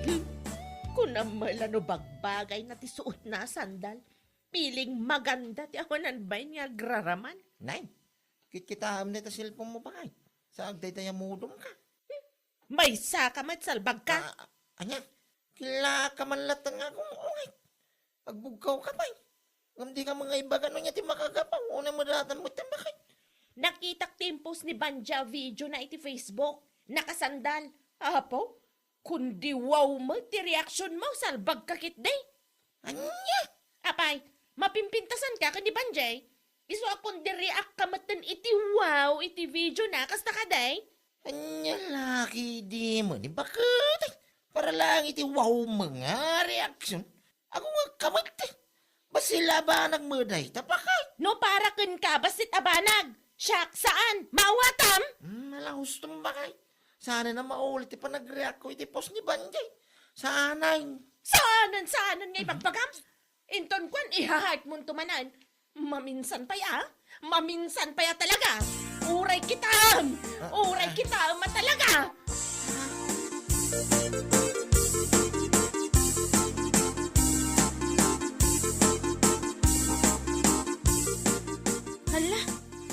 Hmm, kunam met la no bagbagayna ti suotna a sandal. Piling maganda ti awanan bain nga agraraman. Nay, kitkitaem dayta cellphone mo, bakay. Sa agdayta a modem ka. Maysa ka met, salbag ka. Ah, ania? Killaka man latta nga agungungay. Agbugkaw ka pay. Ngem di ka mangaibaga no ania ti makagapu. Unay madatan mo ti bakay. Nakitak ti impost ni Banja video na iti Facebook. Nakasandal. Apo, kundi wow met ti reaksyon mo, salbag ka ketdi. Ania? Apay, mapimpintasan ka ken ni Banjay? Isu a kundi react ka metten iti wow iti video na, kasta kadi? Ania la ketdi man, baket? Para laeng iti wow nga reaksyon. Ako nga kamet, eh. Bassit a banag met dayta, bakay. No para kenka, bassit a banag. Siak, saan? Maawatam? Hmm, ala, hustom, bakay. Saan a maulit ti panagreact ko iti post ni Banjay. Saan? Saan, saan nga ibagbagam? Inton kuan, iha-heart mo to manen. Maminsan pay a? Maminsan pay a talaga? Uray kitaem! Ah, uray ah. Kitaem a talaga! Hala,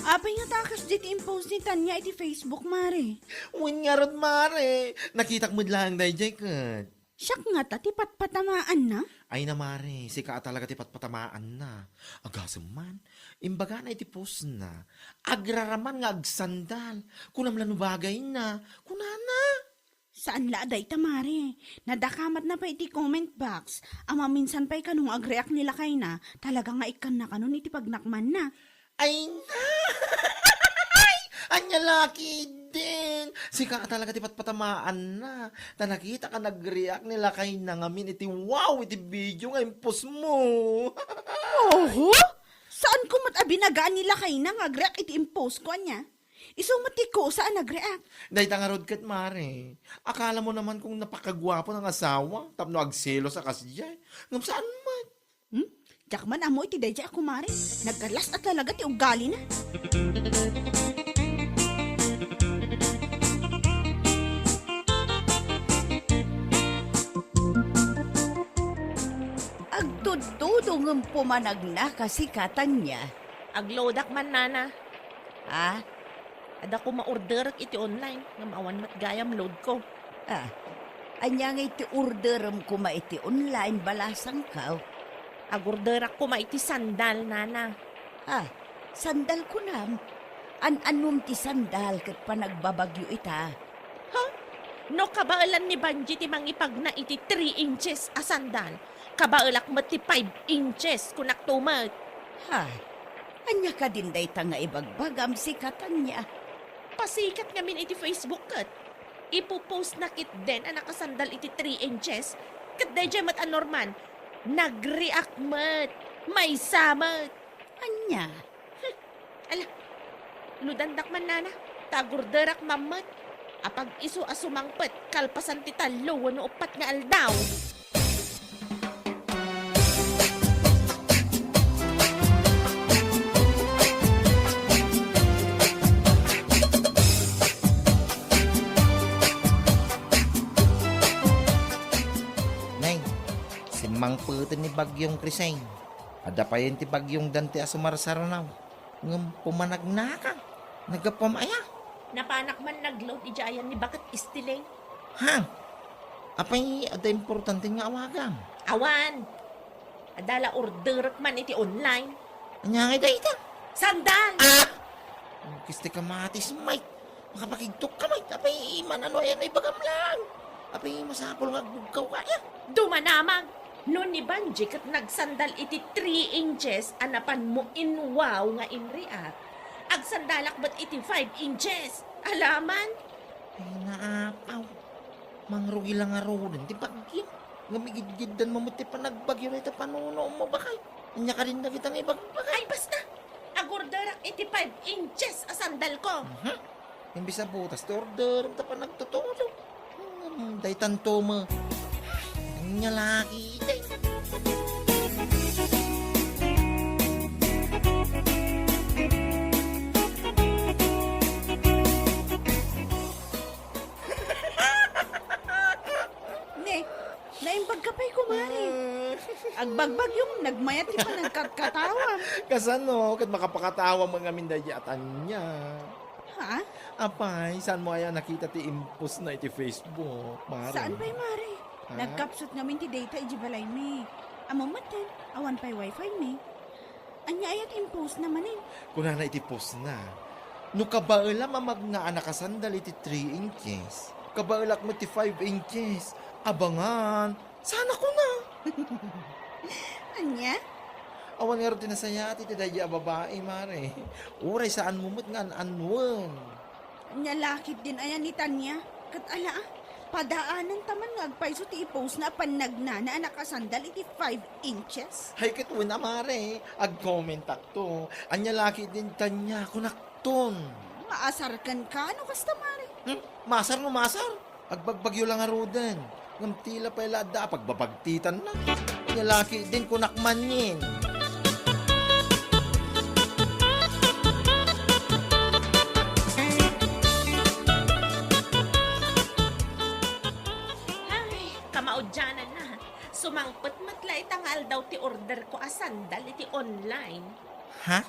apay nga ta kasdiay ti impost ni Tanya iti Facebook, Mare? Wen ngarud, Mare. Nakitak met laeng daydiay ket. Siak ngata ti patpatamaanna? Ay na, Mare, sika a talaga ti patpatamaanna. Agasem man, imbagana iti postna, agraraman nga agsandal. Kunam la no bagayna. Kunana. Saan la a dayta, Mare. Nadakamatna pay iti comment box. A maminsan pay kano nga agreact ni lakayna, talaga nga ikkanna kanon iti pagnakmanna. Ay, nay! Ania la ketdin? Sika a talaga ti patpatamaanna. Ta nakitak a nagreact ni lakayna ngamin iti wow iti video nga impost mo. Oho? Saanko met a binagaan ni lakayna nga agreact iti impost ko, ania? Isu met ti kusa a nagreact. Dayta ngarud ket, Mare. Akala mo naman kung napakaguapo ng asawa tapno agselos a kasdiay. Ngem saan met. Hmm? Diak man ammo iti daydiay a kumare. Nagkalas a talaga ti ugalina. Agtudtudo ngem pumanagna kasika, Tanya. Agloadak man, nana. Ah? Adda koma orderek iti online, ngem awan met gayam load ko. Ah, ania nga iti orderem koma iti online, balasangko? Agorderak koma iti sandal, nana. Ah, sandal kunam? An-anom ti sandal ket panagbabagyo ita? Ha? No kabaelan ni Banji ti mangipagna iti three inches a sandal, kabaelak met ti five inches, kunakto met. Ha? Ania kadin dayta nga ibagbagam, sika, Tania? Pasikat ngamin iti Facebook ket. Ipopost na ketdin a nakasandal iti three inches. Ket daydiay met a Norman, nagreact met. Maysa met. Ania? Hmm. Ala, ludandak man, nana, ta agorderak mammet. Apag isu a sumangpet kalpasan ti tallo wenno uppat nga aldaw. Nay, simmangpeten ni Bagyong Crising. Adda payen ti Bagyong Dante a sumarsaranaw. Ngem pumanagnaka. Naggapuam aya? Napanak man nagload idiay ayan ni Baket Estiling. Ha? Apay, adda importante nga awagam? Awan. Adda la orderek man iti online. Ania ngay dayta? Sandal! Ah! Ang kisti kamatis, Mike. Makapakigtok ka, Mike. Apay, man-ano ayan ay bagam lang. Apay, masapul nga agbugkaw ka aya. Dumanamag. No ni Banji ket nagsandal iti three inches a napanmo in wow nga in-react, agsandalak met iti five inches. Alaman? Ay, naapaw. Mangrugi la ngaruden ti bagyo. Ngem igidgiddan mo met ti panagbagyo dayta panunom mo, bakay. Ania kadin dagita nga ibagbagay? Ay, basta! Agorderak iti five inches a sandal ko. Mhm. Imbis a butas ti order, ta panagtutudo. Hmm, daytanto mo. Ania laki, day. Ne, naimbag ka pay, kumare. Agbagbagyo, nagmayat ti panagkatkatawam. Kasano? Ket makapakatawa man ngamin daydi a Tania. Ha? Apay, saan mo aya nakita ti impostna iti Facebook, mare? Saan pay, mare? Ha? Nagkapsut ngamin ti dayta iti balaymi. Ammom metten, awan pay wifi mi. Ania aya ti impostna manen? Kunana iti postna, "No kabaelam a magna a nakasandal iti three inches, kabaelak met ti five inches. Abangan." Sana kuna. Ania? Awan ngarud ti nasayaat iti daydi a babai, mare. Uray saan mo met nga an-anuen. Ania la ketdin aya ni Tania? Ket ala, ah, padaananta man nga agpayso ti ipostna a pannagnana a nakasandal iti five inches? Hay ket wen a, mare, agkomentakto. Ania la ketdin, Tania, kunakton. Maasar kenka no kasta, mare? Hmm? Maasar no maasar? Agbagbagyo la ngaruden. Ngem tila pay la adda a pagbabagtitanna. Ania la ketdin, kunak manen. Ay, kamaudiananna. Sumangpet met la ita nga aldaw ti order ko a sandal iti online. Ha?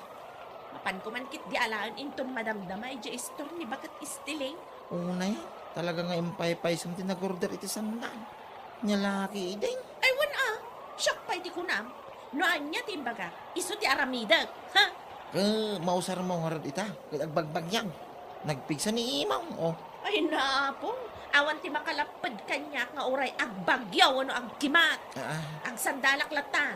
Mapanko man ketdi alaen inton madamdama idiay store ni Baket Estiling. Unay, talaga nga impaypaysom ti nag-order iti sandal. Ania la ketdin? Ay, wen a, siak pay ti kunam. No ania ti imbagak, isu ti aramidek. Ha? Ket mausar mo ngarud ita, ket agbagbagyaw. Nagpigsa ni imaw, oh. Ay, napo. Awan ti makalapped kaniak nga uray agbagyaw wenno agkimat. Ah, ah. Agsandalak latta.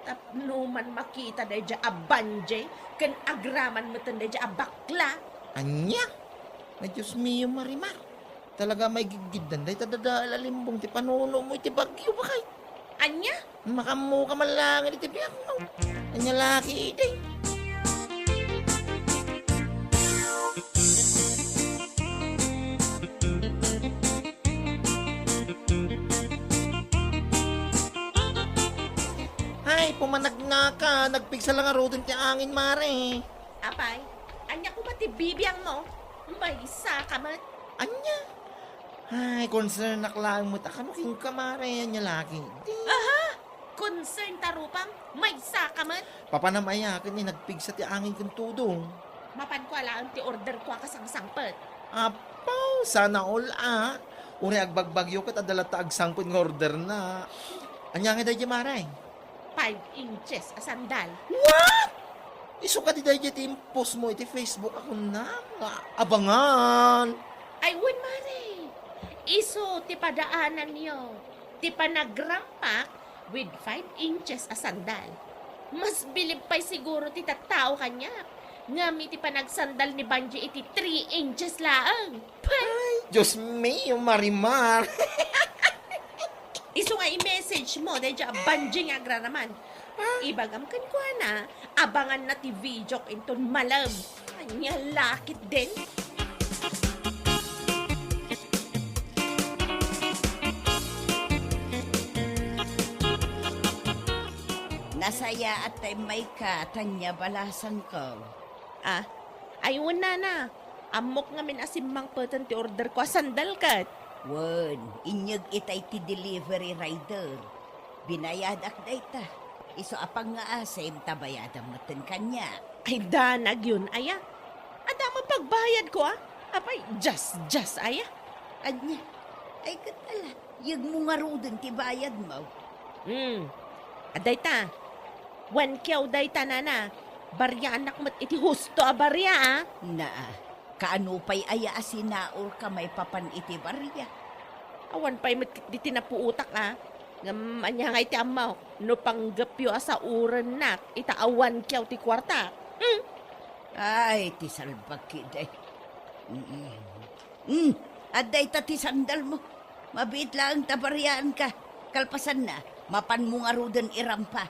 Tapno man makita daydiay a banjay ken agraman metten daydiay a bakla. Ania? Ay, Dios mio, Marimar. Talaga a maigidgiddan dayta dadael a limbong ti panunom mo iti bagyo, bakay. Ania? Makammo ka man laeng iti biagmo. Ania la ketdin? Ay, pumanagnaka. Nagpigsa la ngaruden ti angin, mare. Apay, ania koma ti bibiangmo? Maysa ka met. Ania? Ay, concern-ak laeng met a kano kenka, mare. Ania la ketdin? Aha! Concern ta rupam? Maysa ka met. Papanam aya ket ni nagpigsa ti angin ken tudong? Mapanko a laeng ti orderko a kasangsangpet. Apo, sana all a. Uray agbagbagyo ket adda latta agsangpet nga orderna. Ania ngay daydiay, mare? Five inches a sandal. What? Isu kadi daydiay ti impostmo iti Facebook a kunam nga abangan. Ay, wen, mare. Isu ti padaananyo ti panagrampak with five inches a sandal. Mas bilib pay siguro ti tattao kaniak ngem iti panagsandal ni Banji iti three inches laeng. Pay! Ay, Diyos mio, Marimar! Isu nga i-message mo daydiay a Banji nga agraraman. Ah? Ibagam kenkuana, abanganna ti videok inton malem. Ania la ketdin? Nasayaat ta immayka, Tania balasangko. Ah, ay wen, nana. Ammok ngamin a simmangpeten ti orderko a sandal ket. Wen, inyeg itay ti delivery rider. Binayadak dayta. Isu a pangngaasim ta bayadam metten kaniak. Ay, danagyon aya. Adda met pagbayadko a. Apay, just, just aya. Ania? Ay, ket ala, yegmo ngaruden ti bayadmo. Hmm. Adda dayta. One K dayta, nana. Bariaannak met iti husto a baria, a. Naa, kaano pay aya a sinaurka maipapan iti baria? Awan pay met ketdi ti napuotak, a. Ngem ania ngay ti ammok no panggepyo a saurennak ita a one K ti kuarta? Hmm? Ay, ti salbag ketdi. Mm. Mm, adda ita ti sandalmo. Mabiit laeng ta bariaanka. Kalpasanna, mapanmo ngaruden irampa.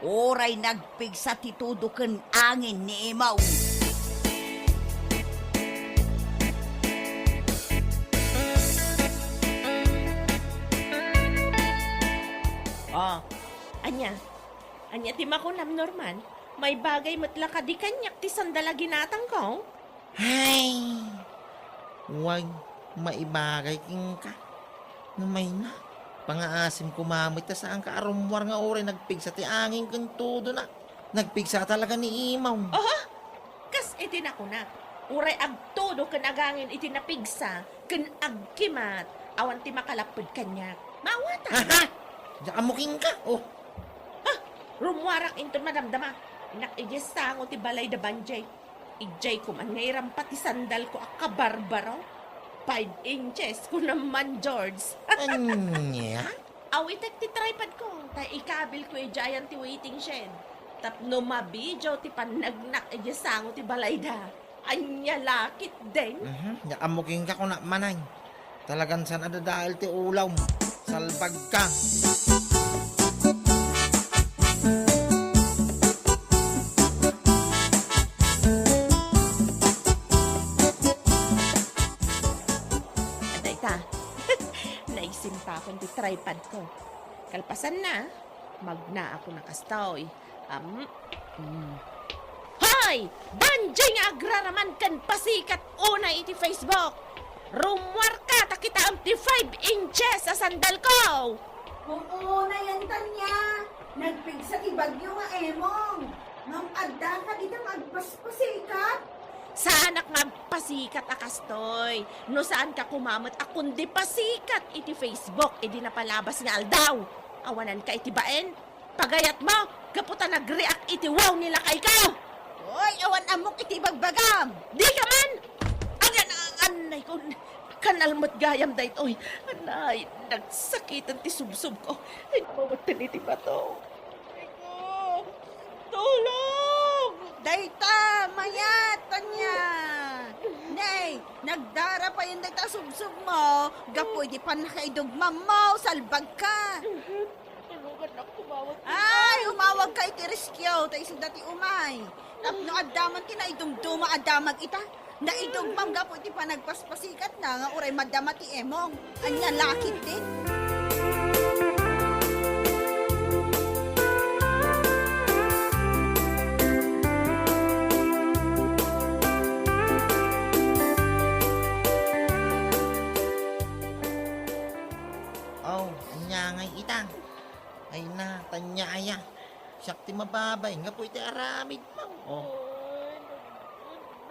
Uray nagpigsa ti tudo ken angin ni Imaw. Ah, ania? Ania ti makunam, Norman? Maibagay met la kadi kaniak ti sandal a ginatangko? Hay, wen, maibagay kenka. Numayna, pangngaasim koma met ta saanka a rummuar nga uray nagpigsa ti angin ken tudona. Nagpigsa talaga ni Imaw. Oho, kas iti nakunak, uray agtudo ken agangin iti napigsa ken agkimat, awan ti makalapped kaniak. Maawatan. Aha! Diak ammo kenka, oh. Ha! Rummuarak inton madamdama. Innak idiay sango ti balay da Banjay. Idiay koman nga irampa ti sandalko a kabarbaro. Five inches, kunam man, George. Ania? Awitek ti tripadko, ta ikabilko idiayan ti waiting shed. Tapno mabidio ti pannagnak idiay sango ti balayda. Ania la ketdin? Mhm, diak ammo kenka, kunak manen. Talagan saan a dadael ti ulawm. Salbagka. Adda ita. Naisimpakon ti tripadko. Kalpasanna, magnaakon a kastoy. Am, mm. Hoy! Banjay nga agraraman ken pasikat unay iti Facebook! Rummuarka ta kitaem ti five inches a sandalko! Oo, nayantan niya. Nagpigsa ti bagyo nga Emong. Ngem adda kadita nga agpaspasikat? Saanak nga agpasikat a kastoy. No saanka koma met a kundi pasikat iti Facebook idi napalabas nga aldaw. Awananka iti bain. Pagayatmo, gapu ta nagreact iti wow ni lakayko! Oy, awan ammok iti ibagbagam! Dika man! Agan, annay ko, kanal met gayam daytoy. Anay, nagsakiten ti subsobko. Ay, mawetten iti bato. Ay ko! Tulong! Dayta, mayat, ania! Nay, nagdara payen dayta subsobmo, gapu idi pannakaidugmammo, salbagka! Tulongannak, umawag ka. Ay, umawagka iti rescue, ta isuda ti umay. Tapno adda man ti naidumduma a damag ita. Naidugmam gapu iti panagpaspasikatna nga uray madama ti Emong. Ania la ketdin? Oh, ania ngay ita? Ay na, Tania aya. Siak ti mababay, gapu iti aramidmo. Oh. Ay, nag-,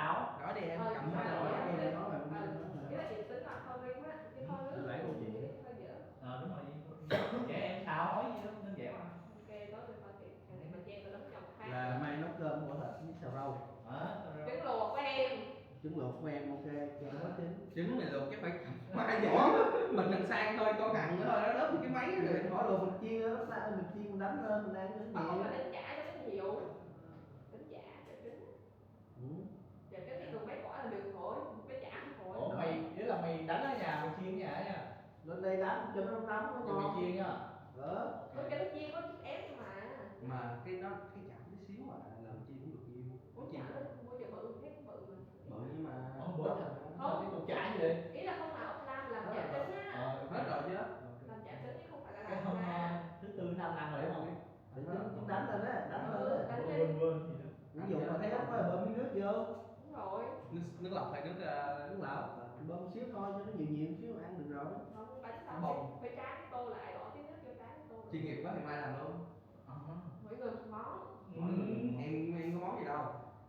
xào. Đó thì em Ờ, cắm vào đó, thì nó là Cái đó chị tính là kho riêng á, cái kho nước. Lấy không chị? Hơi dở. Ờ, đúng rồi. Trẻ em xào hỏi gì đâu, đơn giản mà. Ok, tối mình coi chị. Thằng này mà che tôi đóng chồng khác. Là mai nấu cơm của Thịnh với xào rau. Hả? Trứng luộc của em. Trứng luộc của em, ok, cho nó chín. Trứng mày luộc chứ phải cắm mai vậy. Ủa? Mình ăn sang thôi, con ăn nữa thôi, nó đớp cái máy rồi mình bỏ đồ mình chia, nó pla-, mình chia, mình đánh lên, mình ăn cái gì. Không, mà đánh trả cho nó nhiều. Đánh trả cho trứng. Ừ. Dạ, cái này còn mấy quả là được thôi, mấy chả ăn thôi. Ủa, mày, ý là mày đánh ở nhà, mày chiên ở nhà hả? Lên đây đánh cho nó nóng, đúng không? Cho mày chiên á? Ờ. Ủa, cho nó chiên có chút ép thôi mà. Mà cái đó, cái chả tí xíu à, làm chi cũng được nhiều. Ủa, chả nó mua cho bự, thấy cũng bự mà. Bự nhưng mà Không, bự. Không. Cái cục chả gì vậy? Ý là không, là ốc lam làm chả trứng á. Ờ, hết rồi chứ. Làm chả trứng chứ không phải là Cái làm hôm, mà. Ờ, thứ tư năm ăn rồi đúng không? Đánh, đánh, đánh lên đấy, đánh lên đấy. Quên, quên, quên gì đó. Ví dụ mà thấy ốc á, bơm miếng nước vô. Đúng rồi. Nước, nước lọc hay nước, ờ, nước lọc. Bơm xíu thôi cho nó nhiều nhiều xíu ăn được rồi. Không, bánh sao Bông. Phải, phải tráng tô lại, bỏ tí nước vô tráng tô. Chuyên nghiệp quá thì mai làm luôn. Ờ. Mỗi người một món. Ừ. Em, em có món gì đâu.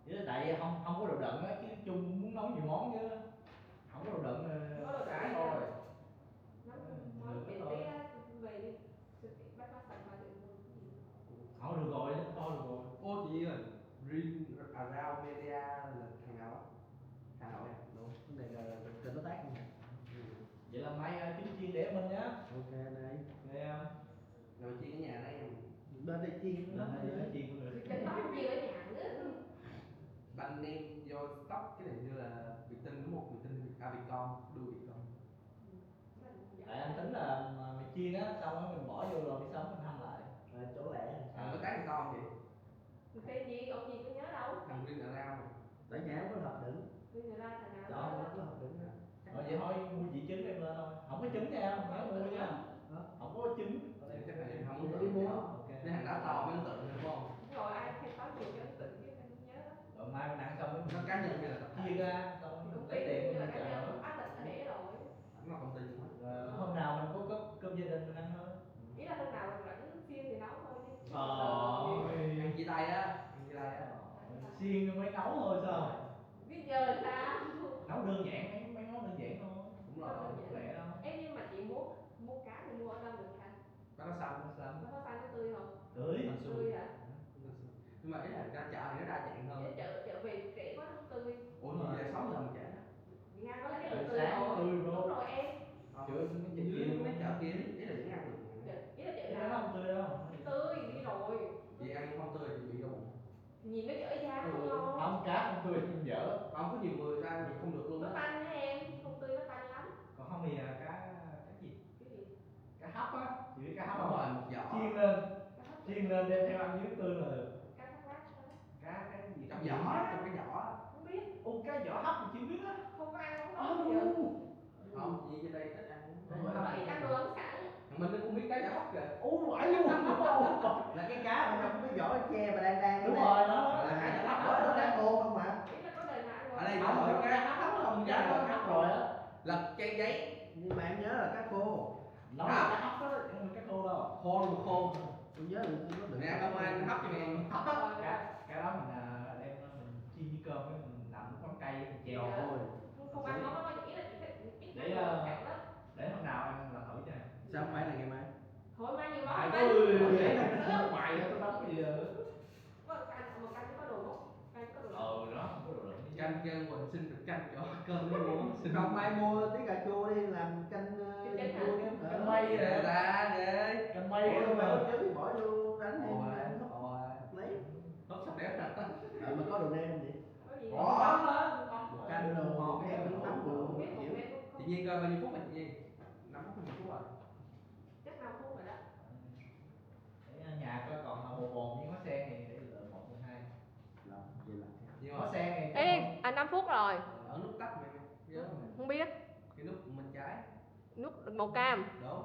Chứ tại vì không, không có đồ đựng á, chứ chung muốn nấu nhiều món chứ. Không có đồ đựng, ờ, Không có đồ đựng cái gì thôi. Đâu. Nấu món miền Tây á, về đi. Siêu thị Bách Hóa Xanh mà thì mua cái gì? Thôi được rồi, thôi được rồi. Ô, chị ơi, Ring Around Media là thằng nào á? Hà Nội à? Đúng. Cái này là, là kênh đối tác không nhỉ? Ừ. Vậy là mai, à, kiếm chiên để mình nhá. Ok, đây. Rồi, à. Rồi chiên ở nhà đây. Bên Lên chiên. Lên, lên chiên. Cái đó nhiều ở nhà nữa. Bạn nên vô stock cái này như là Việt Tinh đúng không? Việt Tinh, à, Vietcom, đu Vietcom. Tại anh tính là mà mày chiên á, xong rồi mình bỏ vô rồi đi, xong mình hâm lại. Ờ, Chỗ lẻ. Có cái gì to không vậy? Cái gì ông gì có nhớ đâu. Thằng Green Around. Tại nhà em có hộp đựng. Tôi người ra thằng nào Cho đó. Nó có hộp đựng. Rồi vậy thôi mua chỉ trứng em lên thôi. Không có trứng nha, không nhớ mua nha. Không có trứng. Thì chắc là em không Để muốn đi mua. Ok. Nên hàng đá to mới ấn tượng đúng không? Rồi ai thanh toán nhiều cho ấn tượng chứ anh không nhớ lắm. Rồi mai mình ăn xong Nó cá nhân hay là tập chia thể? Ra, xong Công lấy ty tiền như của là mình cá nhân trả. Áp lực để rồi. Nó là công ty đúng không? Ờ, hôm nào mình có cơm, cơm gia đình mình ăn thôi. Ý là hôm nào rảnh xiên thì nấu thôi chứ. Ờ. Ăn chia tay á, ăn chia tay á. Xiên mới nấu thôi sao? Biết giờ là sao? Nấu đơn giản, mấy mấy món đơn giản thôi. Đúng rồi. Lẹ đâu. Ê, nhưng mà chị mua mua cá thì mua ở đâu được hả? Bác có xăm. Không sao. Nó có xanh có tươi không? Tươi. Tươi hả? Nhưng mà ý là ra chợ thì nó đa dạng hơn. Chứ chợ chợ về trễ quá không tươi. Ủa, gì là sáu giờ mình chả? Việt Nam có là cái Buổi tươi sáng rồi. Tươi Đúng bro. Rồi em. Ờ, Kiểu như mấy chợ kia, ý là vẫn ăn được. Chợ, ý là chợ Cái đó nào? Không tươi đâu. Tươi đi rồi. Chị ăn không tươi thì bị đau bụng. Nhìn nó chở da không lo. Không, cá không tươi không dở. Không, có nhiều người ra thì không được luôn Nó á. Tanh hả em? Không tươi nó tanh lắm. Còn không thì à, cá cá gì? Cái gì? Cá hấp á. Chị biết cá hấp Đúng không? Rồi, một giỏ. Chiên lên, Cá hấp. Chiên lên đem theo ăn với nước tương là được. Cá thác lát sao? Cá cái gì? Trong giỏ, trong cái giỏ. Không biết. Ô, cá giỏ hấp mà chưa biết á. Không có ăn Ơ, không bao giờ. Không, chị trên đây ít ăn. Không có ít ăn đồ ăn sẵn. Thằng Minh nó cũng biết cá giỏ hấp kìa. Ú, vãi luôn. Là cái cá mà trong cái vỏ tre mà đang đang Đúng rồi đó. Là cá giỏ hấp Đó, đó. Nó đang khô không hả? Ý là có đời nào ăn Ở đây không? có cá hấp hấp không? Cá nó hấp rồi á. Là trang giấy. Nhưng mà em nhớ là cá khô. Nó là cá hấp đó, không phải cá khô đâu. Khô là khô. Tôi nhớ là tôi có đựng. Nè, không ai hấp cho mày. Ờ, Cá cá đó mình à, đem nó mình chiên với cơm với mình làm nước mắm cay với mình chèo. Rồi. Không ăn món đó, ý là chỉ thích ít Để, ăn đồ ờ, ăn sẵn đó. Để hôm nào em làm thử cho. Sao không phải là ngày mai? Thôi mai nhiều món Ai mai. Ơi, để mày á, tao đóng cái gì vậy? Có canh, một canh có đồ mốc, canh có đồ mốc. Ờ, nó không có đồ đựng. Canh kêu quần sinh được canh cho cơm nó mua. Không, mai mua tí cà chua đi làm canh ờ, Canh chua hả? nhé. Canh mây vậy. Ra đi. Canh mây Ủa, luôn mà mà. Chứ đi bỏ vô rắn thì Ôi, mình ôi. Lấy. Tốt sạch đẹp nè. Ờ, mà có đồ nêm không vậy? Có gì? Ủa? Không có. Một canh đồ Một em cái cũng tắm đồ Biết một kiểu. bên cũng không. Chị Nhi coi bao nhiêu phút rồi chị Nhi? Năm phút, mười phút rồi. Chắc năm phút rồi đó. Để nhà coi còn là một bồn với ngó sen này để lượm một mười hai. Rồi, vậy là Chị Ngó Nhi. Sen này. Ê, à, năm phút rồi. Ở nút tắt mày nhớ mày. Không biết. Cái nút bên trái. Nút màu cam. Đúng.